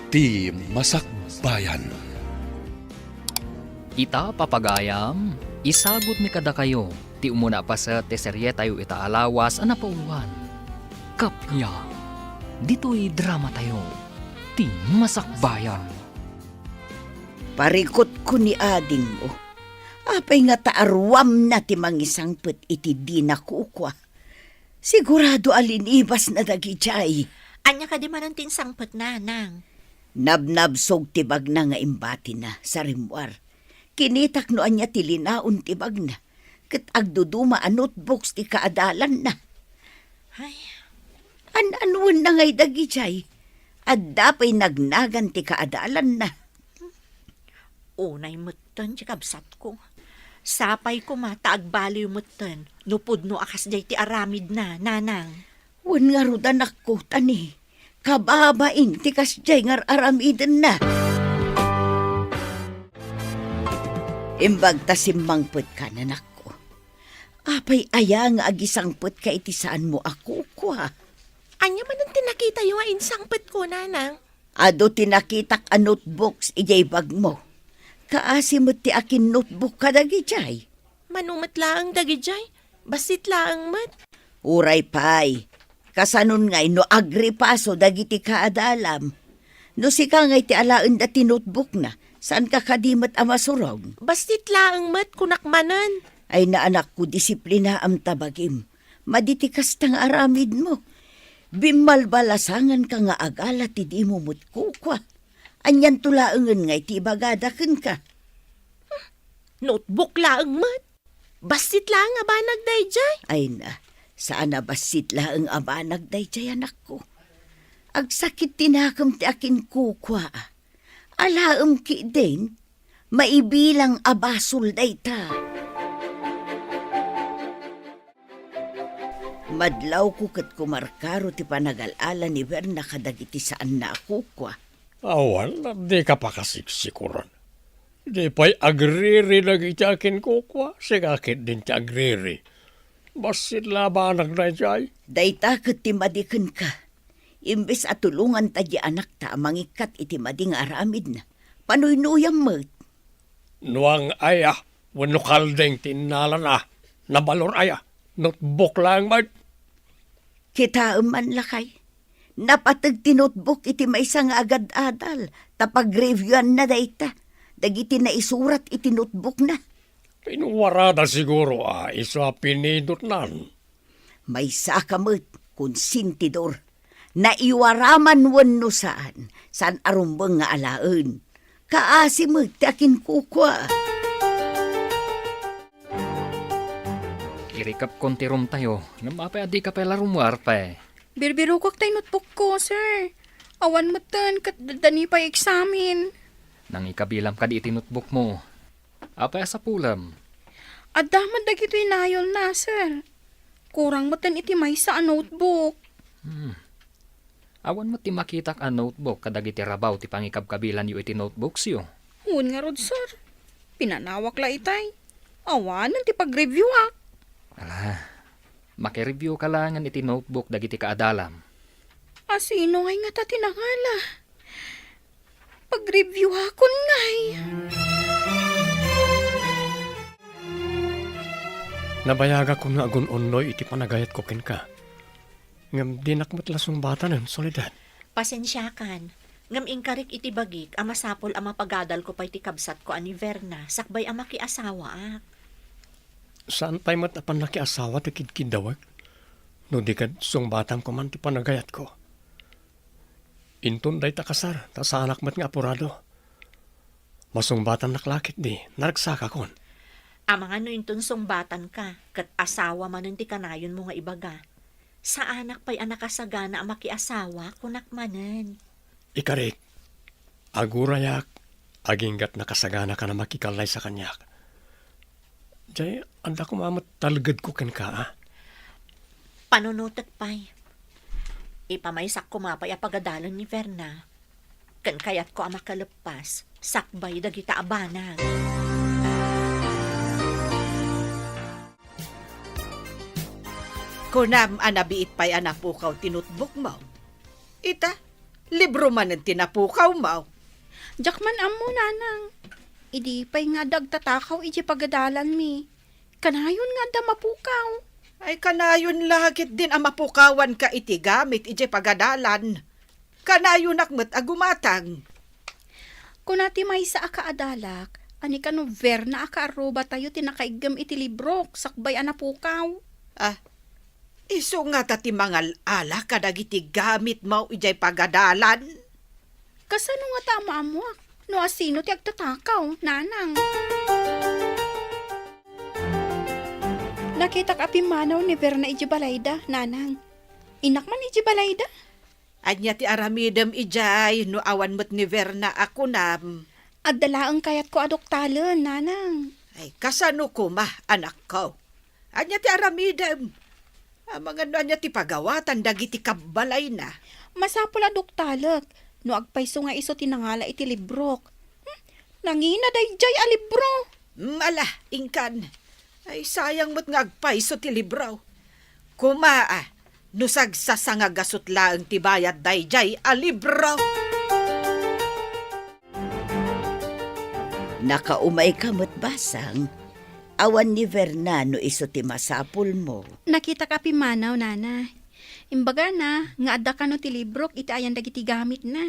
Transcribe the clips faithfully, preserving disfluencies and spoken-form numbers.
Ti Masakbayan. Ita, papagayam, isagutmi kadakayo ti umuna a paset ti serietayo ita a lawas a napauluan. Kappia, ditoy dramatayo, Ti Masakbayan. Parikutko ni adingmo. Apay ngata a ruamna ti mangisangpet iti dina kukua? Sigurado a linibasna dagidiay. Ania kadi manen ti insangpetna, Nang? Nabnabsog ti bagna nga imbatina sa rimmuar. Kinitak no ania ti linaon ti bagna, ket agduduma a notebooks ti kaadalanna. Ay. An-anuenna ngay dagidiay? Adda pay nagnagan ti kaadalanna. Unay metten ti kabsatko. Sapay koma ta agbaliw metten no pudno a kasdiay ti aramidna, Nanang. Wen ngarud, anakko, ta ni, kababain ti kasdiay nga ar-aramidenna. Imbag ta simmangpetka, anakko. Apay aya nga agisangpetka iti saanmo a kukua? Ania manen ti nakitayo nga insangpetko, Nanang? Adu ti nakitak a notebooks idiay bagmo. Kaasi met ti akin-notebook kadagidiay. Mano met laeng dagidiay? Bassit laeng met. Uray pay, kasanon ngay no agripaso dagiti kaadalam? No sika ngay ti alaenda ti notebookna, saanka kadi met a masurog? Bassit laeng met, kunak manen. Ay, anakko, disiplinaam ta bagim. Madi ti kasta nga aramidmo. Bimmalbalasanganka nga agala ti dimo met kukua. Anianto laengen ngay ti ibagada kenka? Notebook laeng met. Bassit laeng a banag daydiay. Ay na, saan a bassit laeng a banag daydiay, anakko. Agsakit ti nakem ti akin kukua. Alaem ketdin, maibilang a basol dayta. Madlawko ket kumarkaro ti panagal-ala ni Berna kadagiti saanna a kukua. Awan, dika pakasiksikuran. Di pay agriri dagiti akin kukua, sika ketdin ti agriri. Bassit la a banag daydiay. Dayta ket ti madi kenka. Imbes a tulonganta di anakta a mangikkat iti madi nga aramidna, panuynuyam met. Nuang aya wenno kalding ti innalana, nabalor aya, notebook laeng met. Kitaem man, lakay, napateg ti notebook iti maysa nga agad-adal ta pagreviewna dayta dagiti naisurat iti notebookna. Pinuarada siguro a isu a pinidotnan. Maysaka met, konsentidor. Naiwara man wenno saan, saan a rumbeng nga alaen. Kaasi met ti akin kukua. Irikepkon ti roomtayo, ngem apay a dika pay la rummuar pay? Birbirokak tay notebookko, sir. Awan metten ket adda ni pay eksamen. Nangikabilam kadi iti notebookmo? Apay a sapulem? Adda met dagitoy nayolna, sir. Kurang metten iti maysa a notebook. Hmm. Awan met ti makitak a notebook kadagiti rabaw ti pangikabkabilanyo iti notebooksyo. Wen ngarud, sir. Pinanawak la itay. Awanen ti pagreviewak. Ala, makireviewka laengen iti notebook dagiti kaadalam. A sino ngay ngata ti nangala? Pagreviewakon ngay. Nabayagakon nga agun-unnoy iti panagayatko kenka. Ngem dinak met la sungbatanen, Soledad. Pasensiakan. Ngem inkarik iti bagik a masapul a mapagadalko pay ti kabsatko a ni Verna sakbay a makiasawaak. Saan pay met a pannakiasawa ti kidkiddawek no di ket sungbatanko man ti panagayatko. Inton dayta kasar, ta saanak met nga apurado. Masungbatannak la ketdi, naragsakakon. Amangan no inton sungbatanka, ket asawa manen ti kanayonmo nga ibaga. Saanak pay a nakasagana a makiasawa, kunak manen. Ikarik, agurayak, aginggat nakasaganaka a makikallaysa kaniak. Jay, adda koma met talgedko kenka, a? Panunotek pay. Ipamaysak koma pay a pagadalen ni Verna. Ken kayatko a makaleppas sakbay dagita a banag. Kunam a nabiit pay a napukaw ti notebookmo. Ita, Libro manen ti napukawmo. Diak man ammo, nanang. Idi pay nga adda agtatakaw idiay pagadalanmi, kanayon nga adda mapukaw. Ay, kanayon la ketdin a mapukawanka iti gamit idiay pagadalan. Kanayonak met a gumatang. Kuna ti maysa a kaadalak, a ni kano Verna a kaarrubatayo ti nakaiggem iti librok sakbay a napukaw. Ah, isu ngata ti mangal-ala kadagiti gamitmo idiay pagadalan? Kasano ngata a maammoak no asino ti agtatakaw, nanang? Nakitak a pimmanaw ni Verna idiay balayda, nanang. Innak man idiay balayda? Ania ti aramidem idiay no awan met ni Verna a kunam? Adda laeng kayatko a duktalen, nanang. Ay, kasano koma, anakko? Ania ti aramidem? Amangan no ania ti pagawatan dagiti kabbalayna? Masapul a duktalek no agpayso nga isu ti nangala iti librok. Hmm, nangina daydiay a libro. Mm, ala, inkan. Ay, sayang met nga agpayso ti libro. Koma, ah, no sagsasangagasut laeng ti bayad daydiay a libro. Nakaumayka met, Basang. Awan ni Verna no isu ti masapulmo. Nakitak a pimmanaw, nana. Imbagana nga adda kano ti librok iti ayan dagiti gamitna.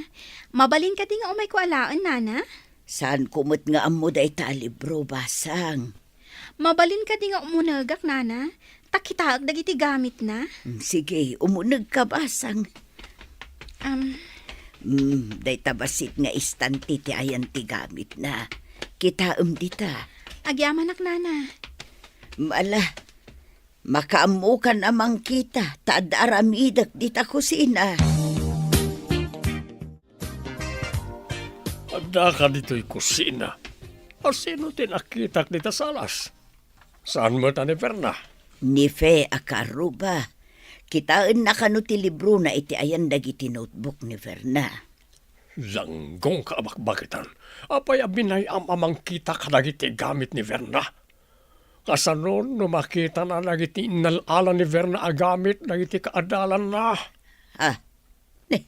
Mabalin kadi nga umayko alaen, nana? Saanko met nga ammo dayta a libro, Basang. Mabalin kadi nga umunegak, nana? Ta kitaek dagiti gamitna. Mm, sige, umunegka, Basang. Am. Mm, dayta bassit nga istante ti ayan ti gamitna. Kitaem dita. Agyamanak, nana. Mm, ala, makaammokan a mangkita, ta adda aramidek dita kusina. Addaka ditoy kusina. Asino ti nakitak dita salas? Saan met a ni Verna? Ni Fe a kaarruba. Kitaenna kano ti librona iti ayan dagiti notebook ni Verna. Langgongka a bakbakitan. Apay a binay-am a mangkita kadagiti gamit ni Verna? Kasano no makitana dagiti innal-ala ni Verna a gamit dagiti kaadalanna? Ah, ne,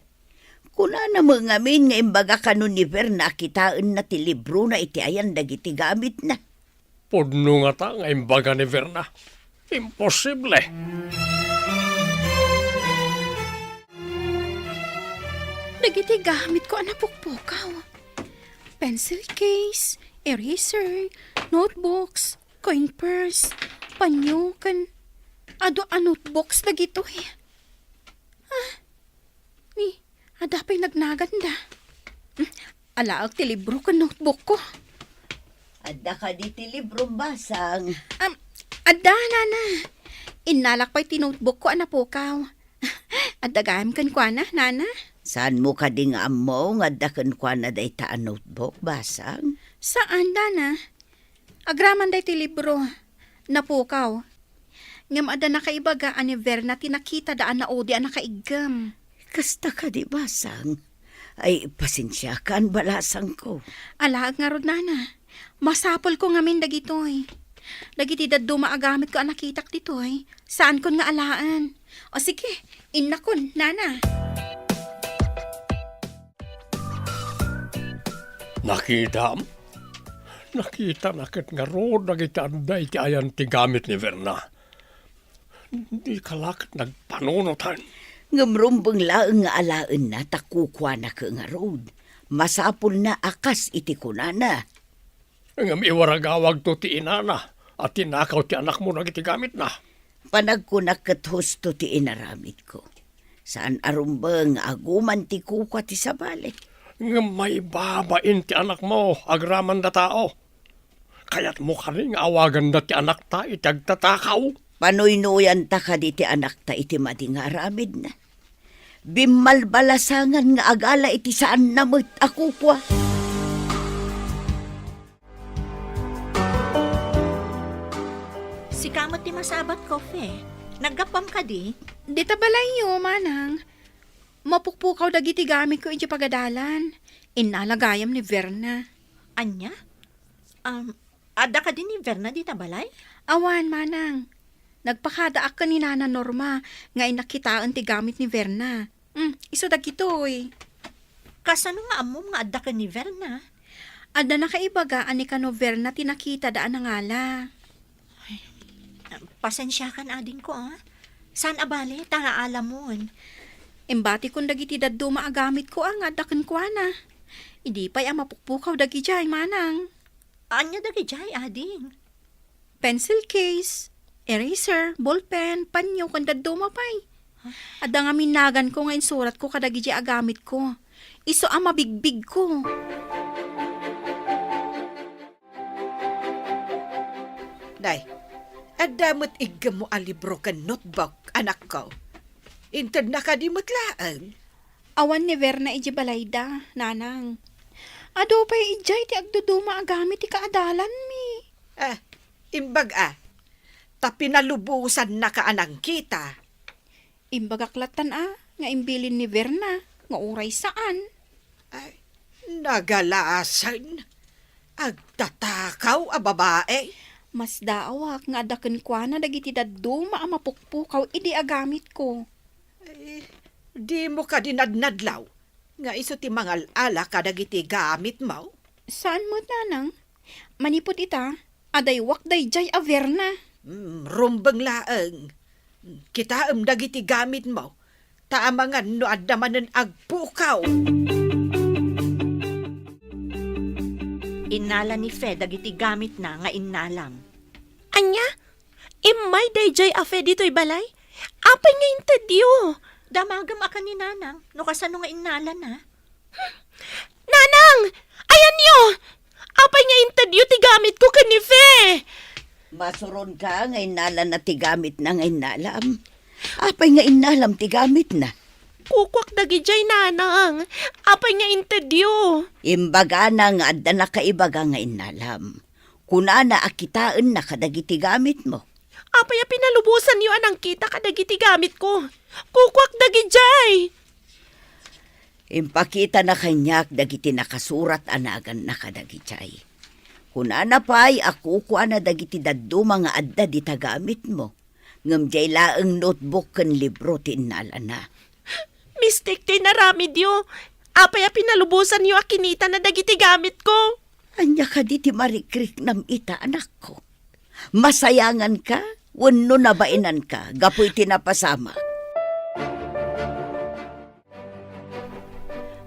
kunana met ngamin nga imbaga kano ni Verna a kitaenna ti librona iti ayan dagiti gamitna. Pudno ngata nga imbaga ni Verna. Imposible! Dagiti gamitko a napukpukaw. Pencil case, eraser, notebooks, coin purse, panyo, ken adu a notebooks dagitoy. Ah, ni, adda pay nagnaganda. Hmm, alaek ti libro ken notebookko. Adda kadi ti librom, Basang? Am, adda, nana. Innalak pay ti notebookko a napukaw. Adda gayam kenkuana, nana? Saanmo kadi nga ammo nga adda kenkuana dayta a notebook, Basang? Saan, nana. Agraman daytoy libro. Napukaw. Ngem adda nakaibaga a ni Verna ti nakitada a naudi a nakaiggem. Kasta kadi, Basang? Ay, pasensiakan, balasangko. Alaek ngarud, nana. Masapulko ngamin dagitoy. Dagiti dadduma a gamitko a nakitak ditoy, saankon nga alaen. O sige, innakon, nana. Nakitam? Nakitana ket ngarud dagiti adda iti ayan ti gamit ni Verna. Dika la ket nagpanunotan. Ngem rumbeng laeng nga alaenna ta kukuana ket ngarud. Masapulna a kas iti kunana. Ngem iwaragawagto ti inana a tinakaw ti anakmo dagiti gamitna. Panagkunak ket husto ti inaramidko. Saan a rumbeng nga aguman ti kukua ti sabali. Ngem maibabain ti anakmo agraman da tao. Kayatmo kadi nga awaganda ti anakta iti agtatakaw? Panuynoyanta kadi ti anakta iti madi nga aramidna? Bimmalbalasangan nga agala iti saanna met a kukua. Sika met ti masabat, Kofe. Naggapuam kadi? Dita balayyo, manang. Mapukpukaw dagiti gamitko idiay pagadalan. Innala gayam ni Verna. Ania? Um, adda kadi ni Verna dita balay? Awan, manang. Nagpakadaak ken ni Nana Norma nga innak kitaen ti gamit ni Verna. Hmm, isu dagitoy. Kasano nga ammom nga adda ken ni Verna? Adda nakaibaga a ni kano Verna ti nakitada a nangala. Ay, pasensiakan, adingko, a. Saan a bale, ta naalamon. Imbatikon dagiti dadduma a gamitko a nga adda kenkuana. Idi pay a mapukpukaw dagidiay, manang. Ania dagidiay, ading? Pencil case, eraser, ballpen, panyo, ken dadduma pay. Adda ngamin naganko nga insuratko kadagiti a gamitko. Isu a mabigbigko. Nay, adda met iggemmo a libro ken notebook, anakko. Intedna kadi met laeng? Awan ni Verna idiay balayda, nanang. Adu pay idiay ti agduduma a gamit ti kaadalanmi. Ah, imbag a, ta pinalubosannaka a nangkita. Imbagak lattan a, nga imbilin ni Verna, nga uray saan. Ay, nagalasen. Agtatakaw a babae. Masdaawak nga adda kenkuana dagiti dadduma a mapukpukaw idi a gamitko. Eh, dimo kadi nadnadlaw nga isu ti mangal-ala kadagiti gamitmo? Saan met, nanang. Manipud ita, adaywak daydiay a Verna. Hmm, rumbeng laeng. Kitaem dagiti gamitmo, ta amangan no adda manen agpukaw. Innala ni Fe dagiti gamitna nga innalam. Ania? Immay daydiay a Fe ditoy balay? Apay nga intedyo? Damagem a ken ni Nanang, no kasano nga innalana. Nanang! Ayanyo! Apay nga intedyo ti gamitko ken ni Fe? Masuronka nga innalana ti gamitna nga innalam. Apay nga innalam ti gamitna? Kukuak dagidiay, Nanang. Apay nga intedyo? Imbagana nga adda nakaibaga nga innalam. Kunana a kitaenna kadagiti gamitmo. Apay a pinalubosanyo a nangkita kadagiti gamitko? Kukuak dagidiay! Impakitana kaniak dagiti nakasurat a naganna kadagidiay. Kunana pay a kukuana dagiti dadduma nga adda dita gamitmo, ngem diay laeng notebook ken libro ti innalana. Mistik ti inaramidyo. Apay a pinalubosanyo a kinitana dagiti gamitko? Ania kadi ti marikriknam ita, anakko? Masayanganka wenno nabainanka gapu iti napasamak?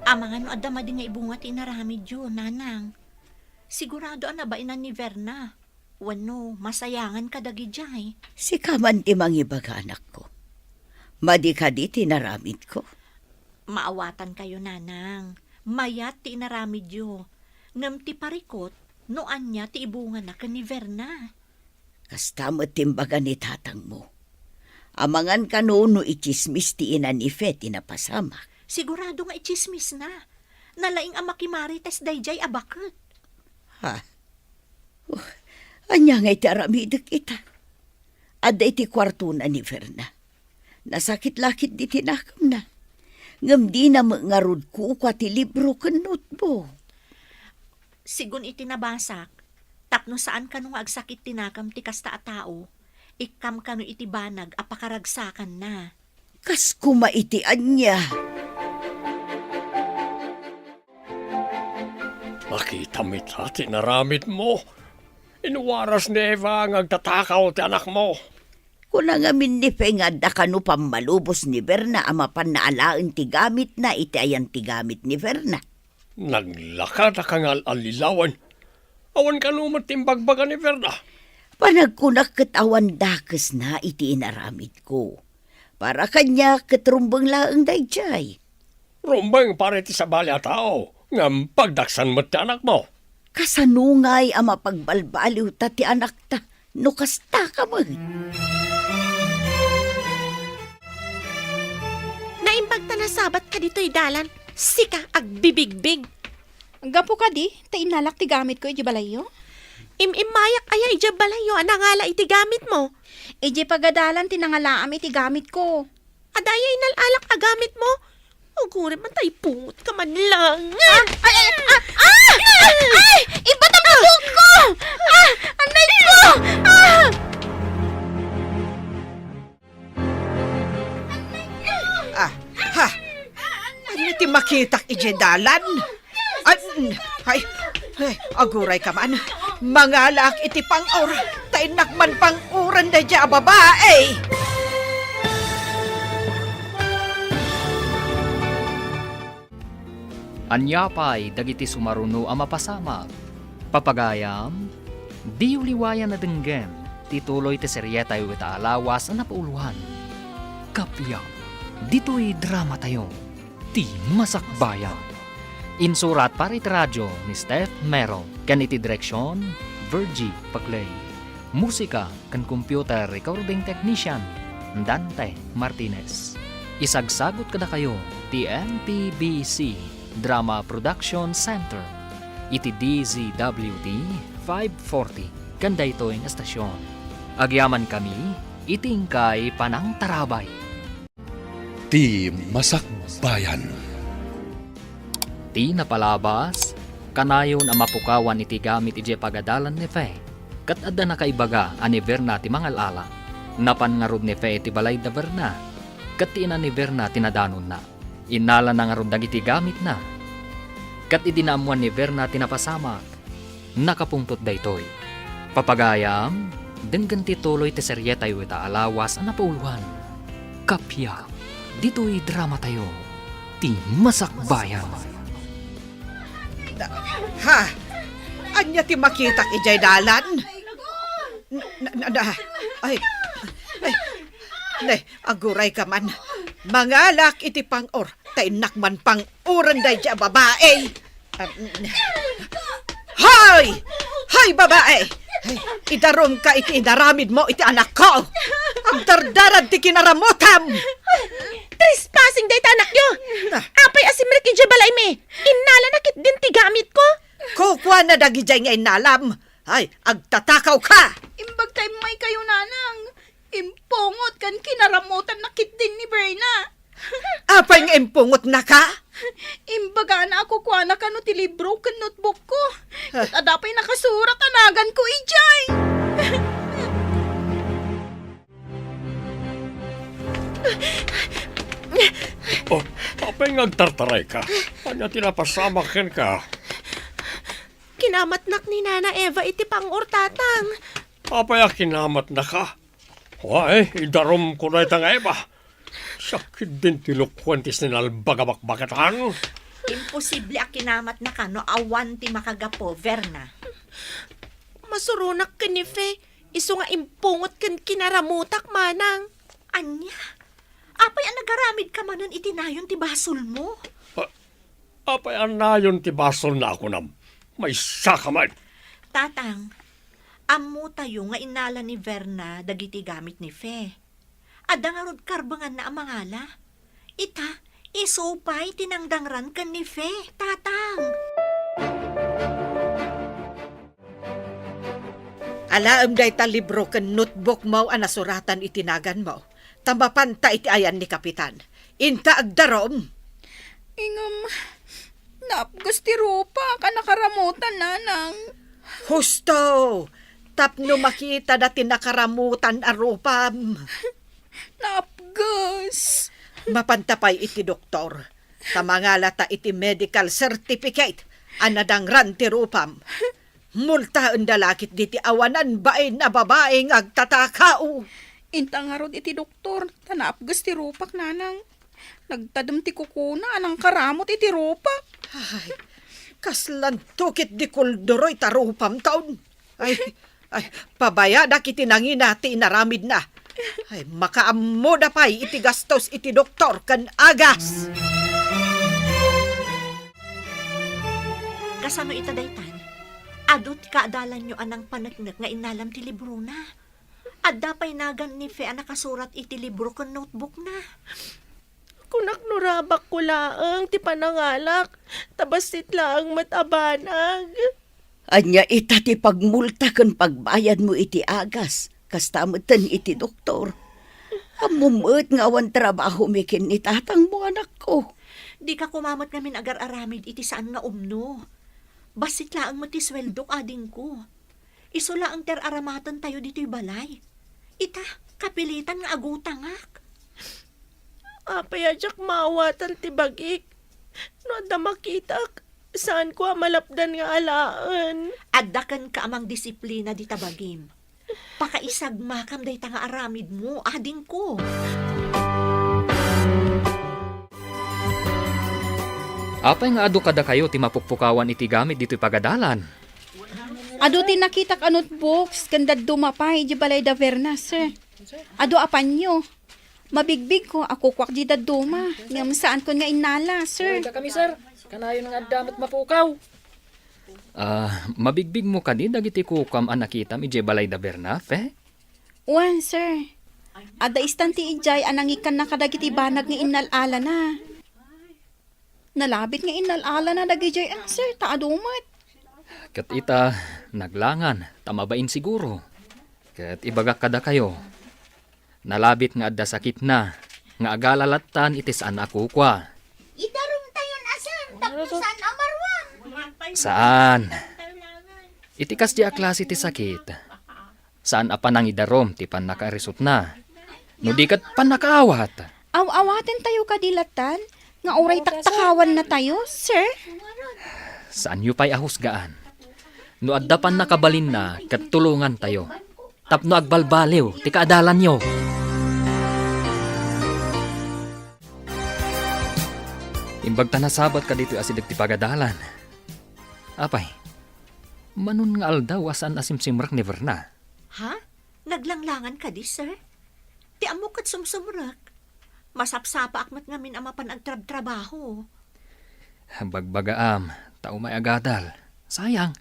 Amangan no adda madi nga ibunga ti inaramidyo, Nanang. Sigurado a nabainan ni Verna. Wenno, masayangan kadagidiay. Sika man ti mangibaga, anakko. Madi kadi ti inaramidko? Maawatankayo, Nanang. Mayat ti inaramidyo. Ngem ti parikut, no ania ti ibungana ken ni Verna. Kasta met ti imbaga ni tatangmo. Amangan kano no itsismis ti ina ni Fe ti napasamak? Sigurado nga itsismisna. Nalaing a makimarites daydiay a baket. Ha? Oh, ania ngay ti aramidek ita? Adda iti kuartona ni Verna. Nasakit la ketdi ti nakemna. Ngem dina met ngarud kukua ti libro ken notebook. Sigun iti nabasak, tapno saan kano nga agsakit ti nakem ti kasta a tao, ikkam kano iti banag a pakaragsakanna. Kas koma iti ania? Nakitam ita ti inaramidmo. Inwaras ni Eva nga agtatakaw ti anakmo. Kuna ngamin ni Fe nga adda kano pammalubos ni Verna a mapanna alaen ti gamitna iti ayan ti gamit ni Verna. Naglakada ka nga al-allilawen. Awan kano met ti imbagbaga ni Verna. Panagkunak ket awan dakesna iti inaramidko. Para kaniak ket rumbeng laeng daydiay. Rumbeng para iti sabali a tao, ngem pagdaksan met ti anakmo. Kasano ngay a mapagbalbaliwta ti anakta no kasta ka met? Naimbag ta nasabat ka ditoy dalan, sika agbibigbig. Gapu kadi, ta innalak ti gamitko idiay balayyo? Im-immayak aya idiay balayyo a nangala iti gamitmo? Idiay pagadalan ti nangalaam iti gamitko. Adda aya inal-alak a gamitmo? Ugurim a taipungot ka man lang. Ah! Ay, ay, ah! Ah! Ay! Ibatam ti buhok ko! Ah! Anay ko! Ah! Ah, ha! Ania ti Kitak idiay dalan. Ay, ay, ay, aguray ka man. Mangalaak iti pang-or, ta innak man pang-uran daydiay a babai. Ania pay dagiti sumaruno a mapasamak? Papagayam, diyo liwayan a denggen ti tuloy ti serietayo ita a lawas a napauloan. Kappia, ditoy dramatayo, ti Masakbayan. Insurat para iti radio ni Steph Mero ken iti direksion, Virgie Paclay. Musika ken computer recording technician, Dante Martinez. Isagsagut kadakayo ti M P B C Drama Production Center iti D Z W T five forty ken daytoy nga estasion. Agyamankami iti inkay panangtarabay. Ti Masakbayan. Ti napalabas, kanayon a mapukawan iti gamit idiay pagadalan ni Fe, ket adda nakaibaga a ni Verna ti mangal-ala. Napan ngarud ni Fe iti balay da Verna, ket ti ina ni Verna ti nadanonna. Innalana ngarud dagiti gamitna. Ket idi naammuan ni Verna ti napasamak, nakapungtot daytoy. Papagayam, denggen ti tuloy ti serietayo ita a lawas a napauloan. Kappia, ditoy dramatayo, ti Masakbayan. Ha? Ania ti makitak idiay dalan? Na, na, na, na, ay, ay, ne, aguray ka man. Mangalaak iti pang-or, ta innak man pang-uran daydiay a babai. Ah, mm. Hoy! Hoy, babai! Ay, idarumka iti inaramidmo iti anakko! Agdardarad ti kinaramutam! Trespassing dayta anakyo! Ah. Apay a simrek idiay balaymi? Innalana ketdin ti gamitko! Kukuana dagidiay nga innalam! Ay, agtatakawka! Imbag ta immaykayo, nanang. Impungot ken kinaramutanna ketdin ni Verna. Apay nga impungotnaka? Imbagana a kukuana kano ti libro ken notebookko. Ah. Ket adda pay nakasurat a naganko idiay. Oh, apay nga agtartarayka? Ania ti napasamak kenka? Kinamatnak ni Nana Eva iti pang-or, Tatang. Apay a kinamatnaka? Wa, eh, idarumko dayta nga Eva. Siak ketdin ti lukuen ti sinalbag a bakbakatan. Imposible a kinamatnaka no awan ti makagapu, Verna. Masuronak ken ni Fe, isu nga impungot ken kinaramutak, manang. Ania? Apay a nagaramidka manen iti nayon ti basolmo? Ah, apay a nayon ti basolna a kunam? Maysaka man. Tatang, ammotayo nga innala ni Verna dagiti gamit ni Fe. Adda ngarud karbenganna a mangala. Ita, isu pay ti nangdangran ken ni Fe, Tatang. Alaem dayta libro ken notebookmo a nasuratan iti naganmo, ta mapanta iti ayan ni Kapitan. Inka agdarum. Ngem, naapges ti rupak a nakaramutan, nanang. Husto! Tapno makitada ti nakaramutan a rupam. Naapges. Mapanta pay iti doktor, ta mangalata iti medical certificate a nadangran ti rupam. Multaenda la ketdi ti awanan bain a babai nga agtatakaw. Inta ngarud iti doktor, ta naapges ti rupak, nanang. Nagtadem ti kukuna a nangkaramut iti rupak. Ay, kaslanto ketdi kulduroy ta rupam taon. Ay, ay, pabayadak iti nangina ti inaramidna. Ay, makaammoda pay iti gastos iti doktor ken agas. Kasano ita daytan? Adu ti kaadalanyo a nangpaneknek nga innalam ti librona. Adda pay nagan ni Fe a nakasurat iti libro ken notebookna. Kunak no rabakko laeng ti panangalak, ta bassit laeng met a banag. Ania ita ti pagmulta ken pagbayadmo iti agas, kasta metten iti doktor? Ammom met nga awan trabahomi ken ni tatangmo, anakko. Dika koma met ngamin agar-aramid iti saan nga umno. Bassit laeng met ti sueldok, adingko. Isu laeng ti ar-aramatentayo ditoy balay. Ita, kapilitan nga agutangak. Apay a diak maawatan ti bagik? No adda makitak, saanko a malapdan nga alaen. Adda kenka a mangdisiplina dita bagim. Pakaisagmakam dayta nga aramidmo, adingko. Apay nga adu kadakayo ti mapukpukawan iti gamit ditoy pagadalan? Adu ti nakitak a notebooks ken dadduma pay idiay balay da Verna, sir. Adu a panyo. Mabigbigko a kukuak di dadduma, ngem saanko nga innala, sir. Wen, dakami, sir. Kanayon nga adda met mapukaw. Ah, mabigbigmo kadi dagiti kukuam a nakitam idiay balay da Bernafe? Wen, sir. Adda istan ti idiay a nangikkanna kadagiti banag nga innal-alana. Nalabit nga innal-alana dagidiay, ah, sir, ta adu met. Ket ita, naglangan, ta mabain siguro. Ket ibagak kadakayo, nalabit nga adda sakitna, nga agala lattan iti saan a kukua. Idarumtayon a, sir, tapno saan a maruam. Saan. Iti kasdi a klase ti sakit, saan a panangidarum ti pannakaarisutna. No di ket pannakaawat. Aw-awatentayo kadi lattan nga uray taktakawannatayo, sir? Saanyo pay a husgaan. No adda pannakabalinna ket tulongantayo tapno agbalbaliw ti kaadalanyo. Imbag ta nasabat kaditoy asideg ti pagadalan. Apay, manon nga aldaw a saan a simsimrek ni Verna? Ha? Naglanglangan kadi, sir? Ti ammok ket sumsumrek. Masapsapaak met ngamin a mapan agtrabtrabaho. Bagbagaam, ta umay agadal. Sayang.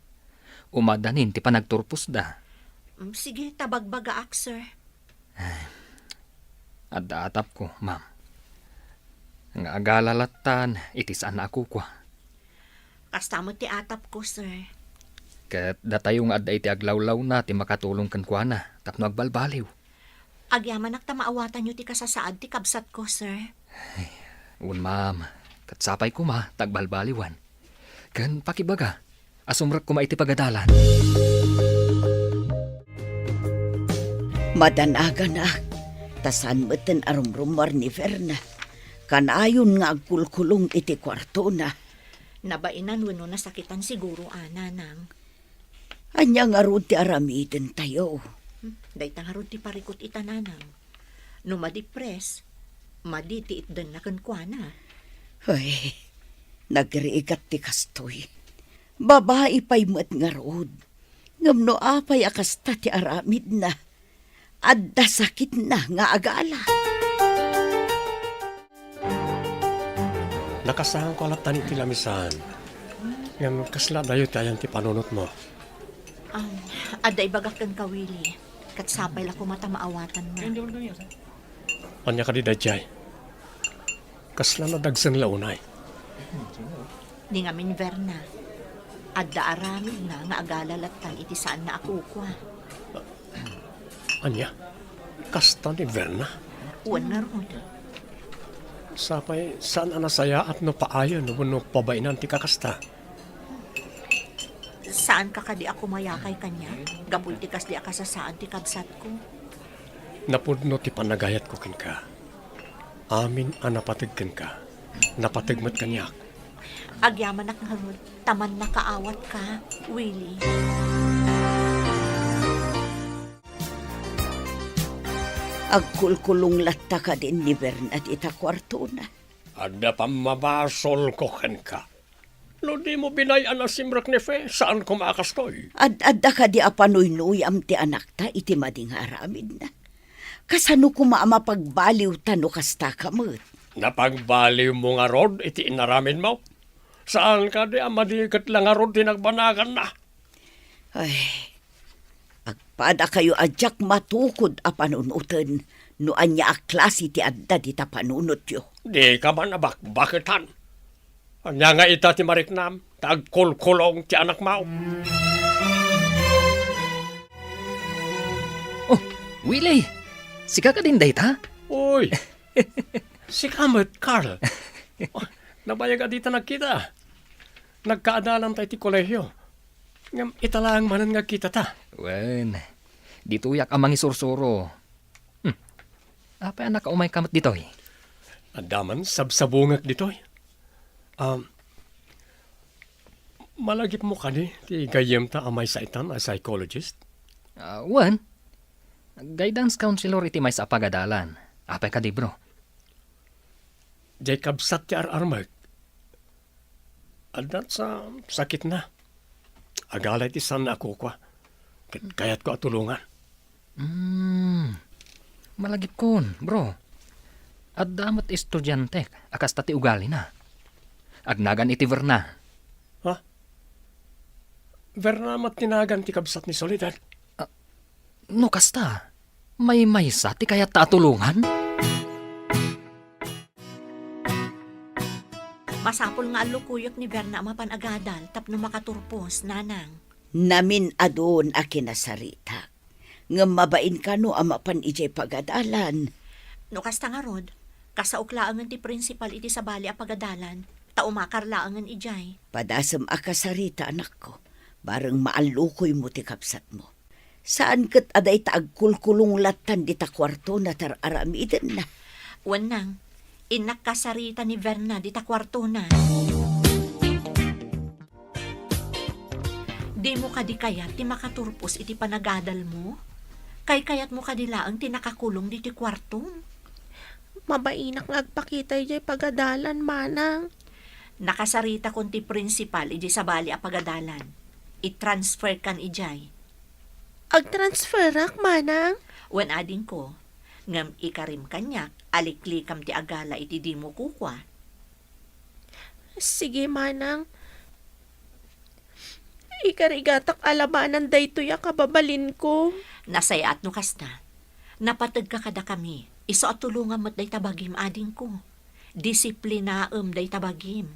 Umadanin ti panagturposda. Mm, sige, ta bagbagaak, sir. Adda atapko, ma'am. Nga agala lattan iti saan a kukua. Kasta met ti atapko, sir. Ket datayo nga adda iti aglawlawna ti makatulong kenkuana tapno agbalbaliw. Agyamanak ta maawatanyo ti kasasaad ti kabsatko, sir. Wen, ma'am. Ket sapay koma ta agbalbaliwan. Ken pakibaga a sumrek koma iti pagadalan. Madanaganak, ta saan metten a rumrummuar ni Verna. Kanayon nga agkulkulong iti kuartona. Nabainan wenno nasakitan siguro, a, nanang. Ania ngarud ti aramidentayo? Hmm, dayta ngarud ti parikut ita, nanang. No madipres, madi ti itdenna kenkuana. Ay, nagrigat ti kastoy. Babai pay met ngarud. Ngem no apay a kasta ti aramidna, adda sakitna nga agala. Nakasaanko a lattan iti lamisaan. Ngem kasla adayo ti ayan ti panunotmo? Um, adda ibagak kenka, Willie. Ket sapay la koma ta maawatanna. Ania kadi daydiay? Kasla nadagsen la unay? Ni ngamin, Verna, adda aramidna nga agala lattan iti saanna a kukua. Ania? Kasta ni Verna? Wen ngarud. Sapay, saan a nasayaat no paayen wenno pabainan ti kakasta? Saanka kadi a kumayakay kaniak gapu iti kasdi a kasasaad ti kabsatko? Napudno ti panagayatko kenka. Amin a napateg kenka, napateg met kaniak. Agyamanak ngarud ta mannakaawatka, Willie. Agkulkulong latta kadin ni Bernat ita kuartona. Adda pammabasolko kenka. No dimo binay-an a simrek ni Fe, saan koma a kastoy. Ad-adda kadi a panuynuyam ti anakta iti madi nga aramidna? Kasano koma a mapagbaliwta no kastaka met? Napagbaliwmo ngarud iti inaramidmo? Saan kadi a madi ket la ngarud ti nagbanaganna? Ay, agpadakayo a diak matukod a panunoten no ania a klase ti adda dita panunotyo. Dika man a bakbaketan. Ania nga ita ti mariknam, ta agkulkulong ti anakmo? Oh, Willie! Sika kadin dayta? Uy! Sika met, Carl. Oh, nabayag a dita nagkita. Nagkaadalanta iti kolehio. Ngem ita laeng manen nga agkitata. Wen, ditoyak a mangisursuro. Hmm. Apay a nakaumayka met ditoy? Adda man sabsabungek ditoy. Um, malagipmo kadi ti gayyemta a maysa itan a psychologist? Ah, wen. Guidance counselor iti maysa a pagadalan. Apay kadi, bro? Diay kabsat ti ar-armek. Adda sa sakitna. Agala iti saanna a kukua. Ket kayatko a tulongan. Hmm. Malagipkon, bro. Adda met estudiantek a kasta ti ugalina. Agnagan iti Verna. Ha? Verna met ti nagan ti kabsat ni Soledad? Ah, no kasta, maymaysa ti kayatta a tulongan? Masapul nga allukoyek ni Verna a mapan agadal tapno makaturpos, nanang. Namin-adun a kinasaritak. Ngem mabain kano a mapan idiay pagadalan. No kasta ngarud, kasaok laengen ti prinsipal iti sabali a pagadalan, ta umakar laengen idiay. Padasem a kasarita, anakko, bareng maallukoymo ti kabsatmo. Saan ket a dayta agkulkulong lattan dita kuartona ta ar-aramidenna. Wen nang, innak kasarita ni Verna dita kuartona. Dimo kadi kayat ti makaturpos iti panagadalmo? Kaykayatmo kadi laeng ti nakakulong ditoy kuartom? Mabainak nga agpakita idiay pagadalan, manang. Nakasaritakon ti prinsipal idiay sabali a pagadalan. I-transfer kan idiay. Agtransferak, manang? Wen adingko, ngem ikarim kaniak a liklikam ti agala iti dimo kukua. Sige, manang. Ikarigatak a labanan daytoy a kababalinko. Nasayaat no kasta. Napategka kadakami. Isu a tulongam met dayta bagim, adingko. Disiplinaem dayta bagim.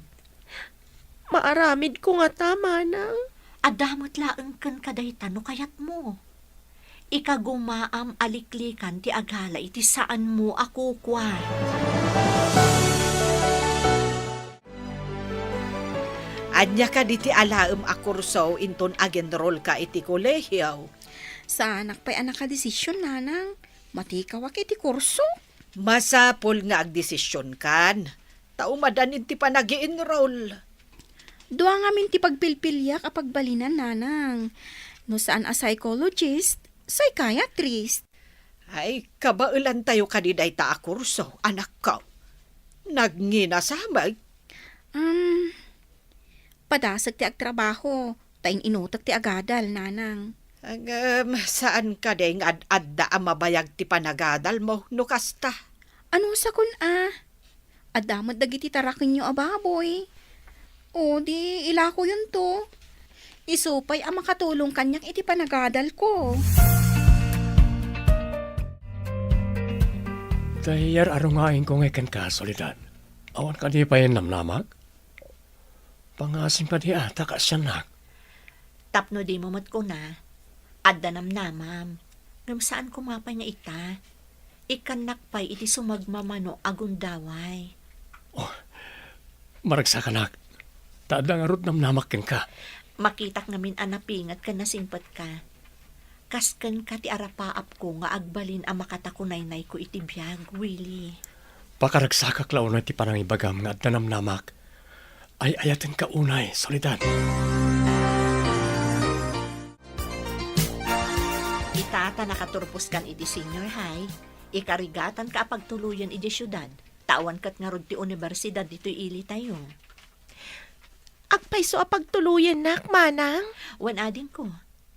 Maaramidko ngata, manang. Adda met laeng kenka dayta no kayatmo. Ikagumaam a liklikan ti agala iti saanmo a kukua. Ania kadi ti alaem a kurso inton ag-enrollka iti kolehiyo? Saanak pay a nakadesisyon, nanang. Matikawak iti kurso. Masapul nga agdesisyon kan. Ta umadan iti panag-i-enroll. Dua ngamin ti pagpilpiliak a pagbalinan, nanang. No saan a psychologist, psychiatrist. Ay, kabaelantayo kadi dayta a kurso, anakko. Nagnginasamag. Um, padasek ti agtrabaho, ta in-inutek ti agadal, nanang. Ngem, saan kadi nga ad-adda a mabayag ti panagadalmo no kasta? Anusakon a? Adda met dagiti tarakenyo a baboy. O, di ilakoyonto. Isu pay a makatulong kaniak iti panagadalko. Tay, ar-arungaenko ngay kenka, Soledad. Awan kadi pay namnamak? Pangasim kadi a, ta kaasiannak. Tapno dimo met kuna, adda namnamam. Ngem saan koma pay nga ita. Ikkannak pay iti sumagmamano a gundaway. Oh, maragsakanak. Ta adda ngarud namnamak kenka. Makitak ngamin a napinget ken nasingpetka. Kas kenka ti arapaapko nga agbalin a makatakunaynayko iti biag, Willie. Pakaragsakak la unay ti panangibagam nga adda namnamak. Ay-ayatenka unay, Soledad. Ita ta nakaturposkan iti senior high, ikarigatanka a pagtuloyen idiay siudad, ta awan ket ngarud ti universidad ditoy ilitayo. Agpayso a pagtuloyennak, manang? Wen adingko,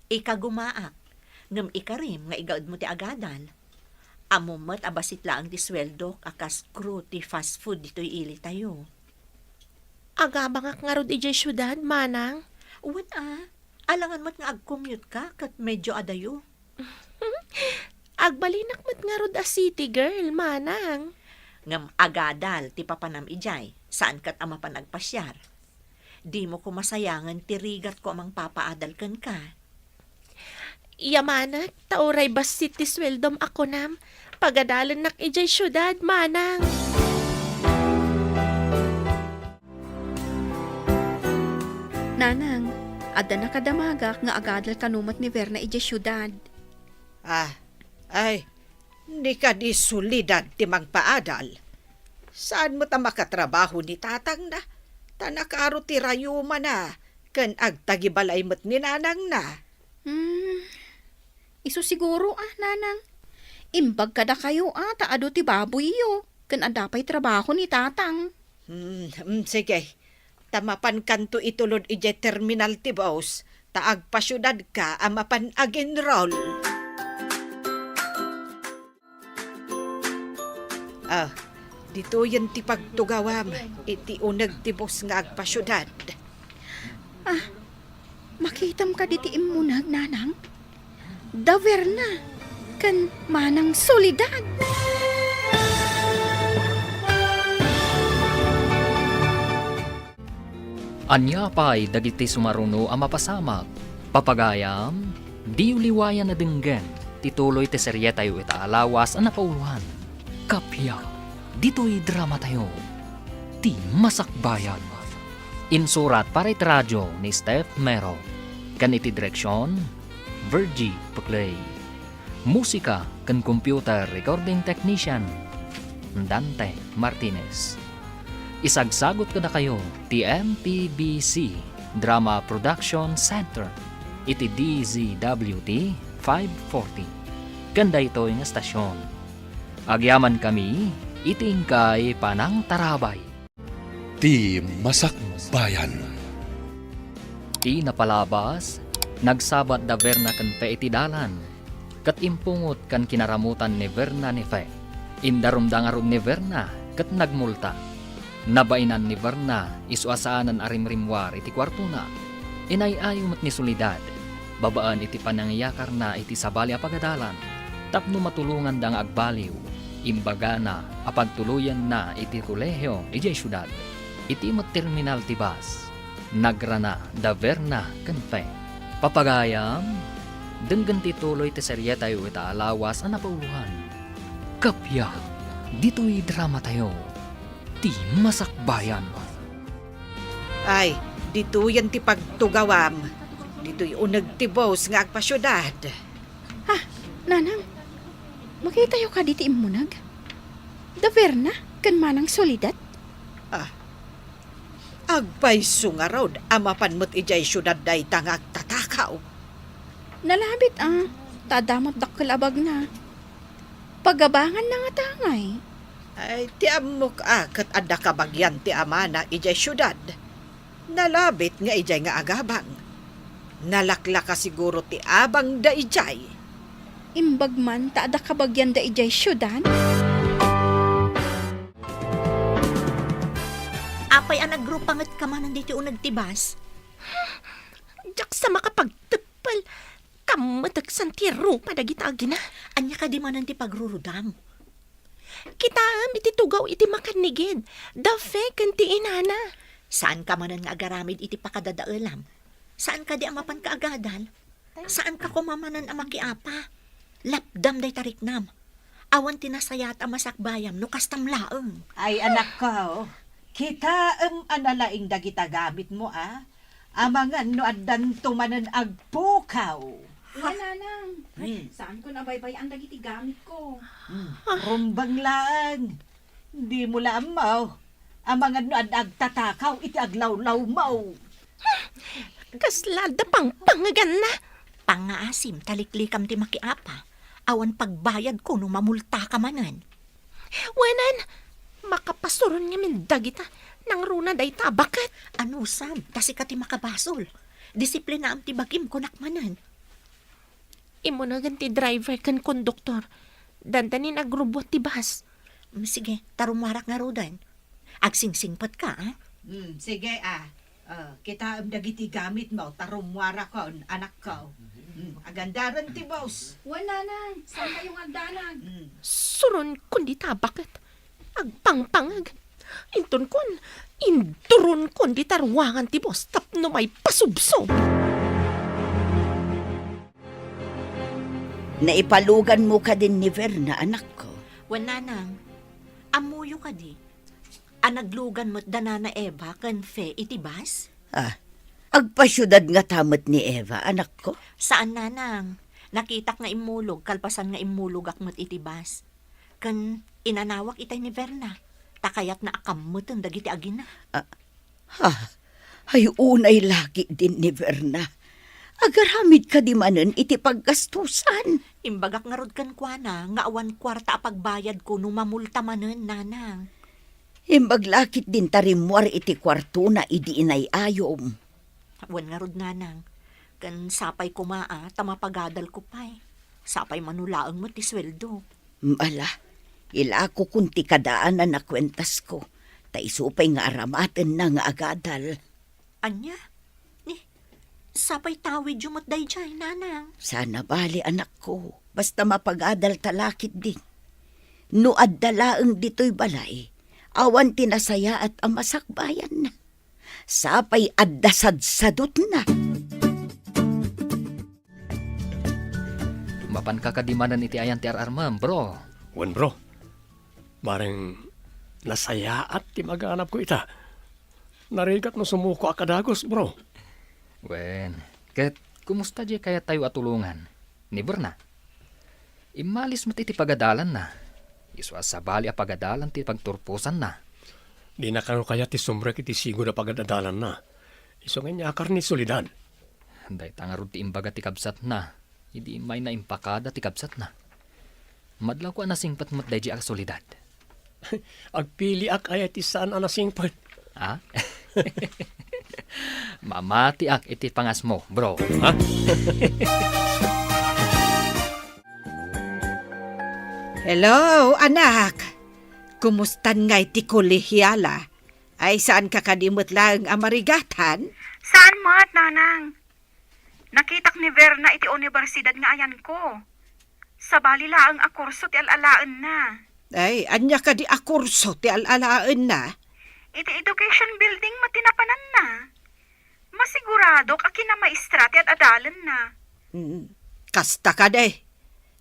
ikagumaak, ngem ikarim nga igaedmo ti agadal. Ammom met a bassit laeng ti sueldok a kas crew ti fast food ditoy ilitayo. Agabangak ngarud idiay siudad, manang? Wen a, alangan met nga agcommute ka ket medyo adayo. Agbalinak met ngarud a city girl, manang. Ngem agadal ti papanam idiay, saan ket a mapan agpasiar. Dimo koma sayangen ti rigatko a mangpapaadal kenka. Yamanek, ta uray bassit ti sueldom a kunam, pagadalennak idiay siudad, manang. Nanang, adda nakadamagak nga agadal kano met ni Verna idiay siudad. Ah, ay, ni kadi Soledad ti mangpaadal. Saan met a makatrabaho ni tatangna? Ta nakaro ti rayumana ken agtagibalay met ni nanangna. Hmm, isu siguro, a, nanang. Imbag kadakayo, a, ta adu ti baboyyo, ken adda pay trabaho ni tatang. Hmm, hmm, sige. Ta mapankanto itulod idiay terminal ti bus, ta agpasiudadka a mapan agenrol. Ah, ditoyen ti pagtugawam iti uneg ti bus nga agpasiudad. Ah, makitam kadi ti immuneg, nanang? Da Verna ken Manang Soledad. Ania pay dagiti sumaruno a mapasamak? Papagayam, diyo liwayan a denggen ti tuloy ti serietayo ita a lawas a napauloan. Kappia, ditoy dramatayo, Ti Masakbayan. Insurat para iti radio ni Steph Mero, ken iti direksion, Virgie Peclay. Musika ken computer recording technician, Dante Martinez. Isagsagut kadakayo ti M P B C Drama Production Center iti D Z W T five forty. Ken daytoy nga estasion, agyamankami iti inkay panangtarabay. Ti Masakbayan. Ti napalabas, nagsabat da Verna ken Fe iti dalan, ket impungot ken kinaramutan ni Verna ni Fe. Indarumda ngarud ni Verna ket nagmulta. Nabainan ni Verna isu a saanen a rimrimmuar iti kuartona. Inay-ayo met ni Soledad, babaen iti panangiyakarna iti sabali a pagadalan, tapno matulonganda nga agbaliw. Imbagana a pagtuloyenna iti kolehio idiay siudad. Iti met terminal ti bus, nagrana da Verna ken Fe. Papagayam, denggen ti tuloy ti serietayo ita a lawas a napauloan. Kappia, ditoy dramatayo, Ti Masakbayan. Ay, ditoyen ti pagtugawam. Ditoy uneg ti bus nga agpasiudad. Ha, nanang, makitayo kadi ti immuneg? Da Verna ken Manang Soledad? Ah, agpayso ngarud a mapan met idiay siudad dayta nga agtatakaw. Nalabit, a, ta adda met dakkel a bagna. Pagabanganna ngata ngay? Ay, ti ammok a ket adda kabagian ti amana idiay siudad. Nalabit nga idiay nga agabang. Nalaklaka siguro ti abangda idiay. Imbag man ta adda kabagianda idiay siudad? Apay a nagrupangetka manen ditoy uneg ti bus? Diak sa makapagteppel. Kammeteksan ti rupa dagita agina. Ania kadi manen ti pagrurudam? Kitaem iti tugaw iti makannigid, da Fe ken ti inana. Saanka manen nga agaramid iti pakadadaelam? Saan kadi a mapanka agadal? Saanka koma manen a makiapa? Lapdam dayta riknam. Awan ti nasayaat a masakbayam no kastam laeng. Ay, anakko, kitaem a nalaing dagita gamitmo, a? Amangan no addanto manen agpukaw. Wen, nanang. Hmm. Saanko a baybay-an dagiti gamitko. Hmm. Rumbeng laeng. Dimo la ammo. Amangan no adda agtatakaw iti aglawlawmo. Kasla adda pangpangeganna. Pangngaasim ta liklikam ti makiapa. Awan pagbayadko no mamultaka manen. Wen, makapasuron ngamin dagita, nangruna dayta a baket. Anusam, ta sika ti makabasol. Disiplinaam ti bagim, kunak manen. Immunegen ti driver ken konduktor. Dandanin agrubbuat ti bus. Mm, sige, ta rummuarak ngaruden. Agsingsingpetka, a? Mm, sige, a. Ah, kitaem dagiti gamitmo, ta rummuarakon, anakko. Mm, agandaren ti bus. Wen, nanang, saankayo nga agdanag? Mm. Suronkon dita a baket. Agpangpangeg. Intonkon, induronkon dita ruangan ti bus tapno maipasubsob. Naipaluganmo kadin ni Verna, anakko? Wen, nanang. Ammoyo kadi? A naglugan met da Nana Eva ken Fe iti bus? Ah, agpasiudad ngata met ni Eva, anakko? Saan, nanang. Nakitak nga immulog, kalpasan nga immulogak met iti bus. Ken inanawak itay ni Verna, ta kayatna a kammeten dagiti agina. Ah, Ha? Ay, unay lagi din ni Verna. Agaramid kadi manen iti paggastusan. Imbagak ngarud kenkuana nga awan kuarta a pagbayadko no mamulta manen, nanang. Imbag lakit din ta rimmuar iti kuartona idi inay-ayom. Wen ngarud, nanang. Ken sapay koma a ta mapagadalko pay. Sapay manulaeng met ti sueldo. Ala, ilakokon ti kadaanan a kuentasko, ta isu pay nga aramatenna nga agadal. Ania? Ni, sapay tawidyo met daydiay, nanang. Sana bali, anakko, basta mapagadal ta lakit din. No adda laeng ditoy balay, awan ti nasayaat a masakbayanna. Sapay adda sadsadutna. Mapanka kadi manen iti ayan ti ar-armem, bro? Wen, bro. Bareng nasayaat ti maganabko ita. Narigat no sumuko a kadagus, bro. Wen, ket kumusta diay kayattayo a tulongan? Ni Berna? Immalis met iti pagadalanna. Isu a sabali a pagadalan ti pagturposanna. Dina kano kayat ti sumrek iti sigud a pagad-adalanna. Isu nga inyakar ni Soledad. Dayta ngarud ti imbaga ti kabsatna, idi mayna impakada ti kabsatna. Madlawko a nasingpet met daydi a Soledad. Agpiliak aya ti saan a nasingpet. Ah? Mamatiak iti pangasmo, bro. Ha? Hello, anak. Kumustan ngay ti kolehiala? Ay, saanka kadi met laeng a marigatan? Saan met, nanang? Nakitak ni Verna iti universidad nga ayanko. Sabali laeng a kurso ti al-alaenna. Ay, ania kadi a kurso ti al-alaenna? Iti education building met ti napananna. Masiguradok a kinamaestra ti ad-adalanna. Mm, kasta kadi.